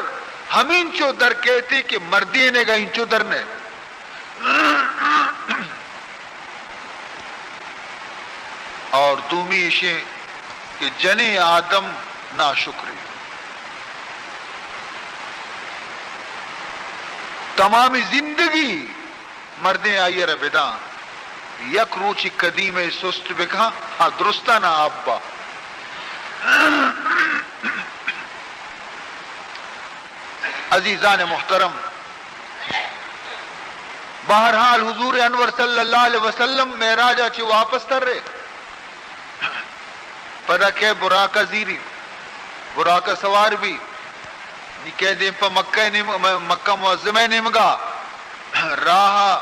ہمینچو در کیتے کہ مردینے گا انچو در نے۔ اور دومی ایشیں کہ جنیں آدم ناشکرے۔ تمامی زندگی مردیں آئی ء را بداں، یک روچی قدیم ء سست بکاں، ہاں درستاں نہ آپ با۔ عزیزان محترم، بہرحال حضور انور صلی اللہ علیہ وسلم معراج ء چہ واپس ترے، پدا کہ براق ء زیری، براق ء سوار بی، نی کہ دیم پہ مکہ نیم-، م-، مکہ معظمہ نیمگا راہ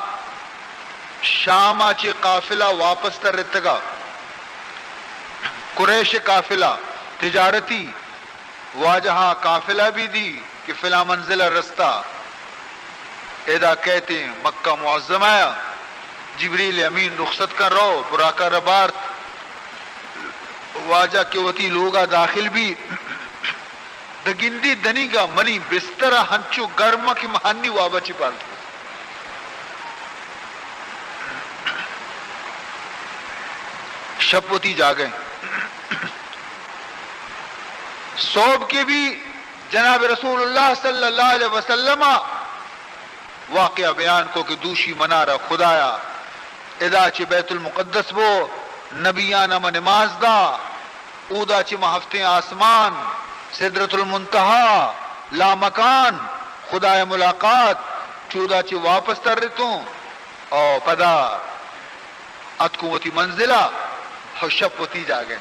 شام ء چہ قافلہ واپس ترتگا، قریش قافلہ تجارتی، واجہ ء قافلہ بی دی کہ فلاں منزل ء رستہ، ادا کئیت ایں مکہ معظمہ ء۔ جبریل امین رخصت کن رو، براک ء را بارت۔ واجہ کہ وتی لوگ ء داخل بی، دگندی دنیگا منی بستر ء ہنچو گرم ء کہ من ہنی واب ء چہ پاد۔ شپ وتی جاگہ ء۔ سہب کہ بی جناب رسول اللہ صلی اللہ علیہ وسلم ء واقعہ بیان کو کہ دوشی منارا خدایا، ادا چہ بیت المقدس بو، نبیان ہم نماز دا، اودا چہ ما ہفتیں آسمان، سدرۃ المنتہا، لامکان، خدای ملاقات، چودا چہ واپس ترتوں، او پدا اتکوں وتی منزلا، ہو شپ وتی جاگہ۔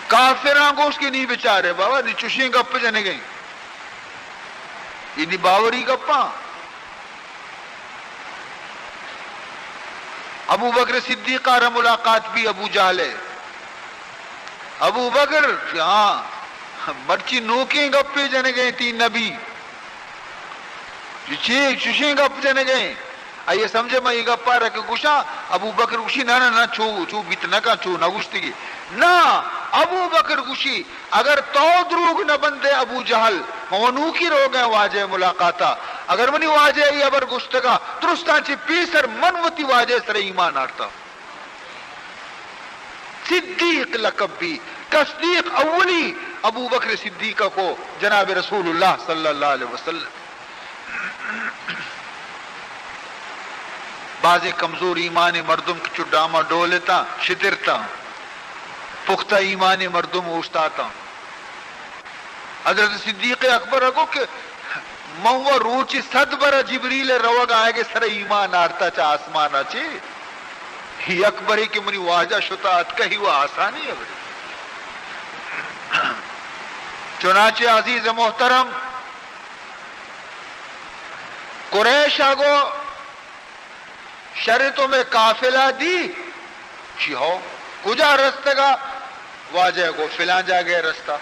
کافراں گوشت کہ نی بچارے بابا، نی چوشیں گپ جنگیں۔ اے نی باوری گپاں۔ ابو بکر صدیق آرا ملاقات بی ابو جہل ہے۔ ابو بکر، ہاں، مرچی نوکیں گپے جنگیں تئی نبی۔ چی، چوشیں گپ جنگیں۔ آئی سمجھے من اے گپا را کہ گوشاں، ابو بکر گوشی، نہ، نہ، نہ، چو، چو بیت نہ کن، چو نہ گوشتگی۔ نہ، ابو بکر گوشی، اگر تو دروگ نہ بندے ابو جہل، من و نوکی روگیں واجہ ملاقاتا۔ اگر منی واجہ ای ہبر گوشتگا، درستاں چہ پیسر من وتی واجہ سر ایمان آرتا۔ صدیق لقب بی، تصدیق اولی ابوبکر صدیق کو جناب رسول اللہ صلی اللہ علیہ وسلم۔ بازیں کمزور ایمانی مردم کہ چو ڈاما ڈولتاں، شترتاں، پختہ ایمانی مردم اوشتاتاں۔ حضرت صدیق اکبر ء گو کہ من و روچی صد برا جبریل ء روگ آئیگ ء سر ایمان آرتا چہ آسمان ء چے؟ یک برے کہ منی واجہ شتا اتکہ ہی و آسانی ء برے۔ چنانچہ عزیز محترم، قریش ء گو شر تو میں قافلہ دی؟ چی ہو؟ کجا رستگا؟ واجہ گو فلان جاگہ رستا۔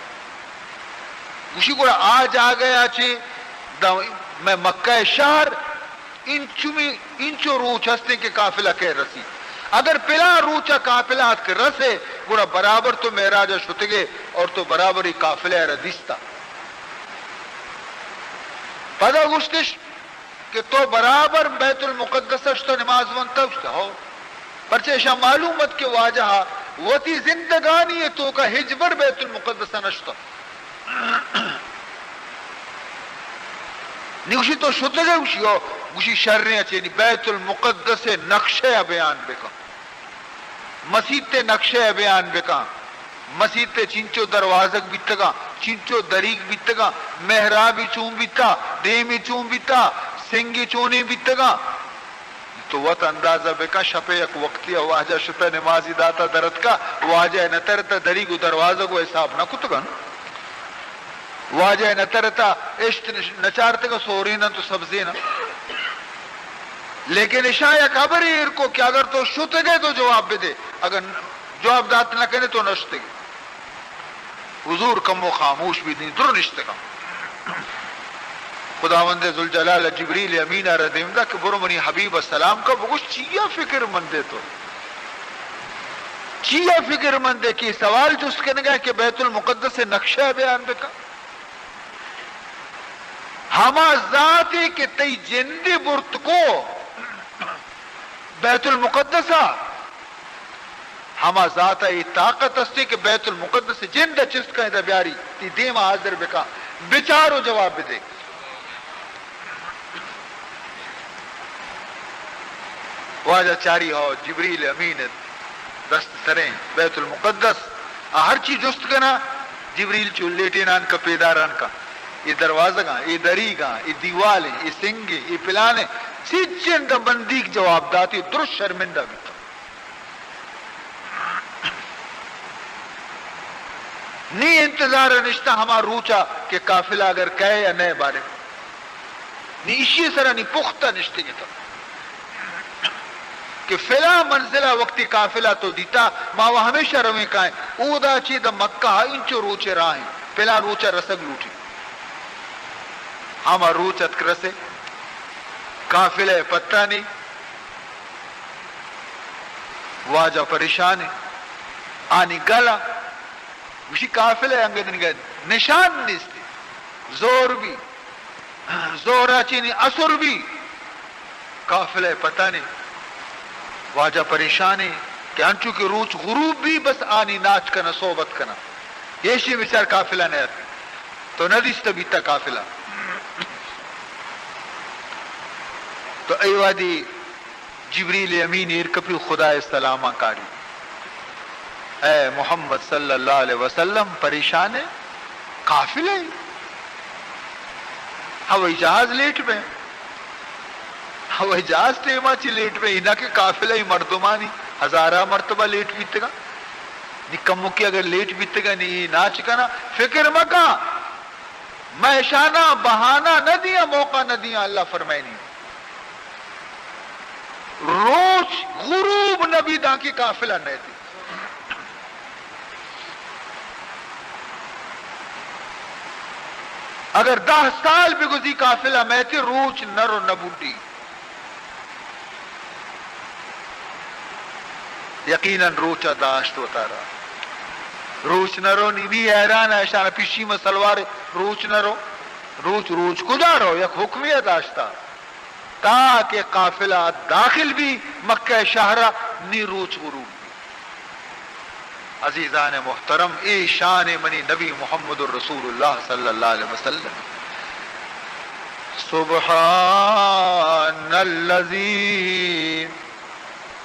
گوشی گڑا آ جاگہ آ چی دا میں مکہ شہر انچمی، انچو روچ ہستیں کہ قافلہ کئے رسی۔ اگر پلان روچا قافلہ اتک رسے، گڑا برابر تو معراج شتگے اور تو برابر ای قافلہ را دیستا۔ پدا گوشتش، کہ تو برابر بیت المقدس ء شتہ نماز ونتہ؟ گوشتہ، ہو۔ پرچہ اشاں معلوم ات کہ واجہ ء وتی زندگانی ء توکا ہچبر بیت المقدس ء نشتہ۔ نی گوشی تو شتگ ئے؟ گوشی، ہو۔ گوشی شریں، اچے نی بیت المقدس ء نقشہ ء بیان بکن۔ مسیت ء نقشہ ء بیان بکن۔ مسیت ء چنچو دروازگ بیتگاں، چنچو دریگ بیتگاں، محرابی چون بیتا، دیمی چون بیتا، سنگی چونیں بیتگاں۔ تو وت اندازہ بکن، شپ ء یک وقتی ء واجہ شتہ نمازی داتا درتکا، واجہ ء نہ ترتہ دریگ و دروازگ و حساب نہ کتگن۔ واجہ نہ ترتا، اشت نچارتگا، سوریناں تو سبزیناں۔ لیکن اشاں یک ہبرے ایر کو کہ اگر تو شتگے تو جواب بدے، اگر جواب دات نہ کنے تو نشتگے۔ حضور کمو خاموش بی، نی در نشتگا۔ خداوند ذوالجلال جبریل امین ء را دیم دا کہ برو منی حبیب ء سلام کا، بگوش چیا فکر مندے تو؟ چیا فکر مندے کہ سوال جست کنگا کہ بیت المقدس ء نقشہ بیان بکن؟ ہما ذاتے کہ تئی جندے برت کو بیت المقدس ء، ہما ذات ء اے طاقت استے کہ بیت المقدس ء جند ء چست کن، ادا بیاری، تی دیم ء حاضر بکن، بچار و جواب بدے۔ واجہ چاری، ہو، جبریل امین ات، دست سریں، بیت المقدس۔ آ ہرچی جست کنا، جبریل چو لیٹینان کا، پیداران کا۔ اے دروازگاں، اے دریگاں، اے دیوالیں، اے سنگیں، اے پلانیں، چیچیں دا بندیگ جواب داتی، درست شرمندہ بیتا۔ نی انتظار نشتہ ہما روچا کہ قافلہ اگر کئے یا نئے بارے۔ نی اشی سرا نی پختہ نشتگتا کہ فلاں منزلہ وقتی قافلہ تو دیتا، ما وہ ہمیشہ رویں کائیں۔ اودا چی دا مکہ انچو روچے راہیں، فلاں روچا رسگ لوٹی۔ ہما روچ اتک رسے، قافلہ پتہ نی۔ واجہ پریشان ایں۔ آنی گل ء گوشی قافلہ انگت نگہ نشان نیست۔ زور بی، زور ء چینی اثر بی۔ قافلہ پتہ نی۔ واجہ پریشان ایں کہ انچو کہ روچ غروب بی بس آنی ناچ کنا، صحبت کنا۔ ایشی بچار قافلہ نیت۔ تو ندیست بیتا قافلہ۔ تو ای وادی جبریل امین ایر کپی، خدا ء سلاماں کاری۔ اے محمد صلی اللہ علیہ وسلم پریشان ئے؟ قافلہ ئے؟ ہوائی جہاز لیٹ بیں۔ ہوائی جہاز ٹیما چی لیٹ بیں، نہ کہ قافلہ ای مردمانی ہزارہ مرتبہ لیٹ بیتگا۔ نی کمکی اگر لیٹ بیتگا نی ناچ کنا، فکر مکا۔ میں اشانا بہانہ نہ دیاں، موقع نہ دیاں، اللہ فرمائنی۔ روچ غروب نبی دانکی قافلہ نئیتی۔ اگر دہ سال بگوزی قافلہ مئیتی، روچ نرو نبوڈی۔ یقیناً روچ ء داشت وتارا۔ روچ نہ رو، نی، نی حیران ء اشان پیشی ما سلوار روچ نہ رو۔ روچ، روچ کجا رو؟ یک حکمے داشتا، تا کہ قافلہ داخل بی مکہ شہرا، نی روچ غروب بی۔ عزیزان محترم، اے شان منی نبی محمد رسول اللہ صلی اللہ علیہ وسلم۔ سبحان الذی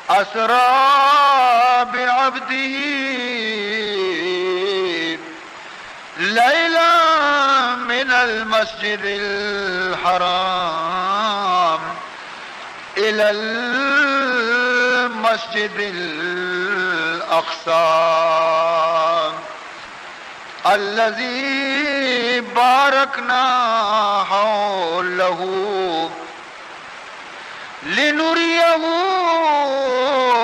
اسری بعبده لیلا من المسجد الحرام الی المسجد الاقصی الذی بارکنا حوله لنریه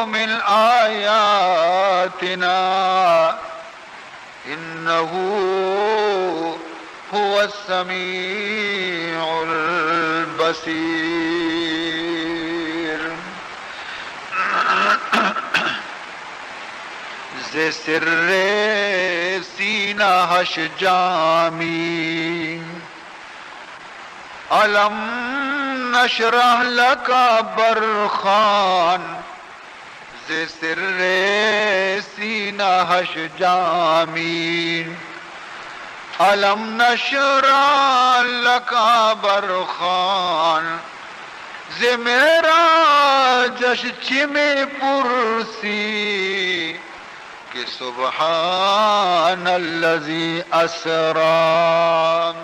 من آیاتنا انه هو السمیع البصیر۔ ز سر سینہ اش جامی، الم نشرح لک برخان، ز سر سینہ اش جامی، الم نشرح لک برخان، ز معراج اش چمی پرسی کہ سبحان الذی اسری۔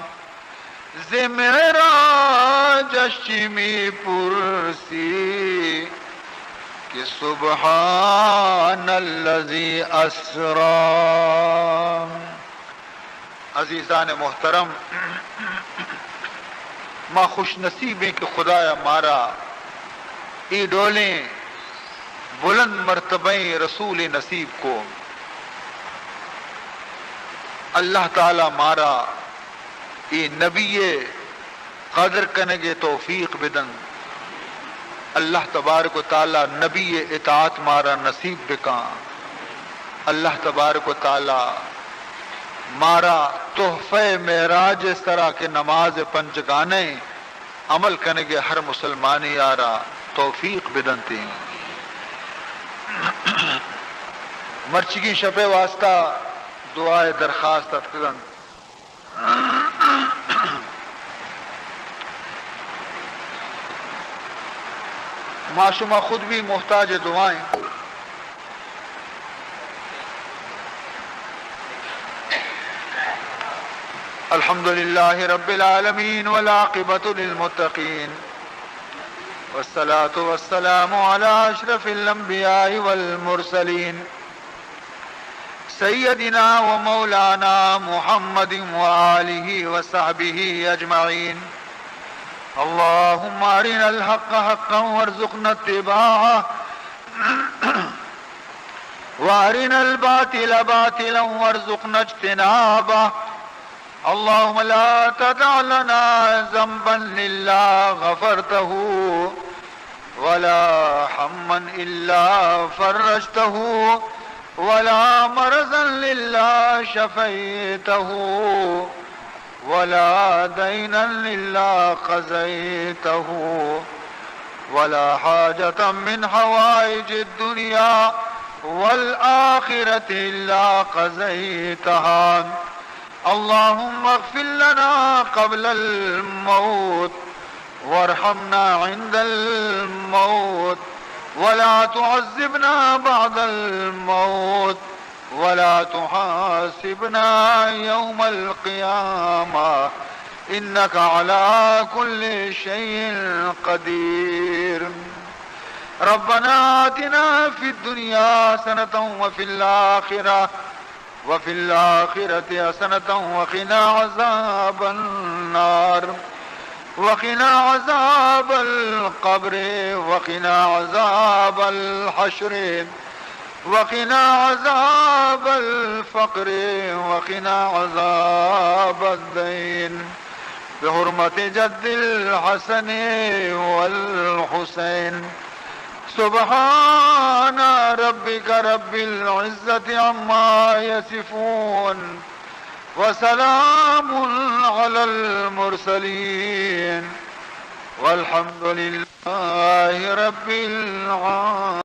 ز معراج اش چمی پرسی کہ سبحان الذی اسری۔ عزیزان محترم، ما خوش نصیب ایں کہ خدایا مارا اے ڈولیں بلند مرتبہ ایں رسول نصیب کو۔ اللہ تعالی مارا اے نبی قدر کنگ ء توفیق بدنت۔ اللہ تبارک و تعالی نبی ء اطاعت مارا نصیب بکاں۔ اللہ تبارک و تعالی مارا تحفہ معراج ء سرا کہ نماز پنجگانہ ء عمل کنگ ء ہر مسلمانے آرا توفیق بدنت۔ مرچیگیں شپ ء واسطہ دعا ء درخواست اتکگ انت۔ ما شما خود بھی محتاج دعائیں۔ الحمد لله رب العالمين والعاقبة للمتقين والصلاة والسلام على أشرف الأنبياء والمرسلين سيدنا ومولانا محمد وآله وصحبه أجمعين. اللهم أرنا الحق حقا وارزقنا اتباعه، وأرنا الباطل باطلا وارزقنا اجتنابه. اللهم لا تدع لنا ذنبا إلا غفرته، ولا هما إلا فرجته، ولا مرضا إلا شفيته، ولا دينا إلا قضيته، ولا حاجة من حوائج الدنيا والآخرة إلا قضيتها. اللهم اغفر لنا قبل الموت وارحمنا عند الموت ولا تعذبنا بعد الموت ولا تحاسبنا يوم القيامة إنك على كل شيء قدير. ربنا آتنا في الدنيا حسنة وفي الآخرة وفي الآخرة حسنة وقنا عذاب النار وقنا عذاب القبر وقنا عذاب الحشر وقنا عذاب الفقر وقنا عذاب الدين بحرمة جد الحسن والحسين. سبحان ربك رب العزة عما يصفون وسلام على المرسلين والحمد لله رب العالمين.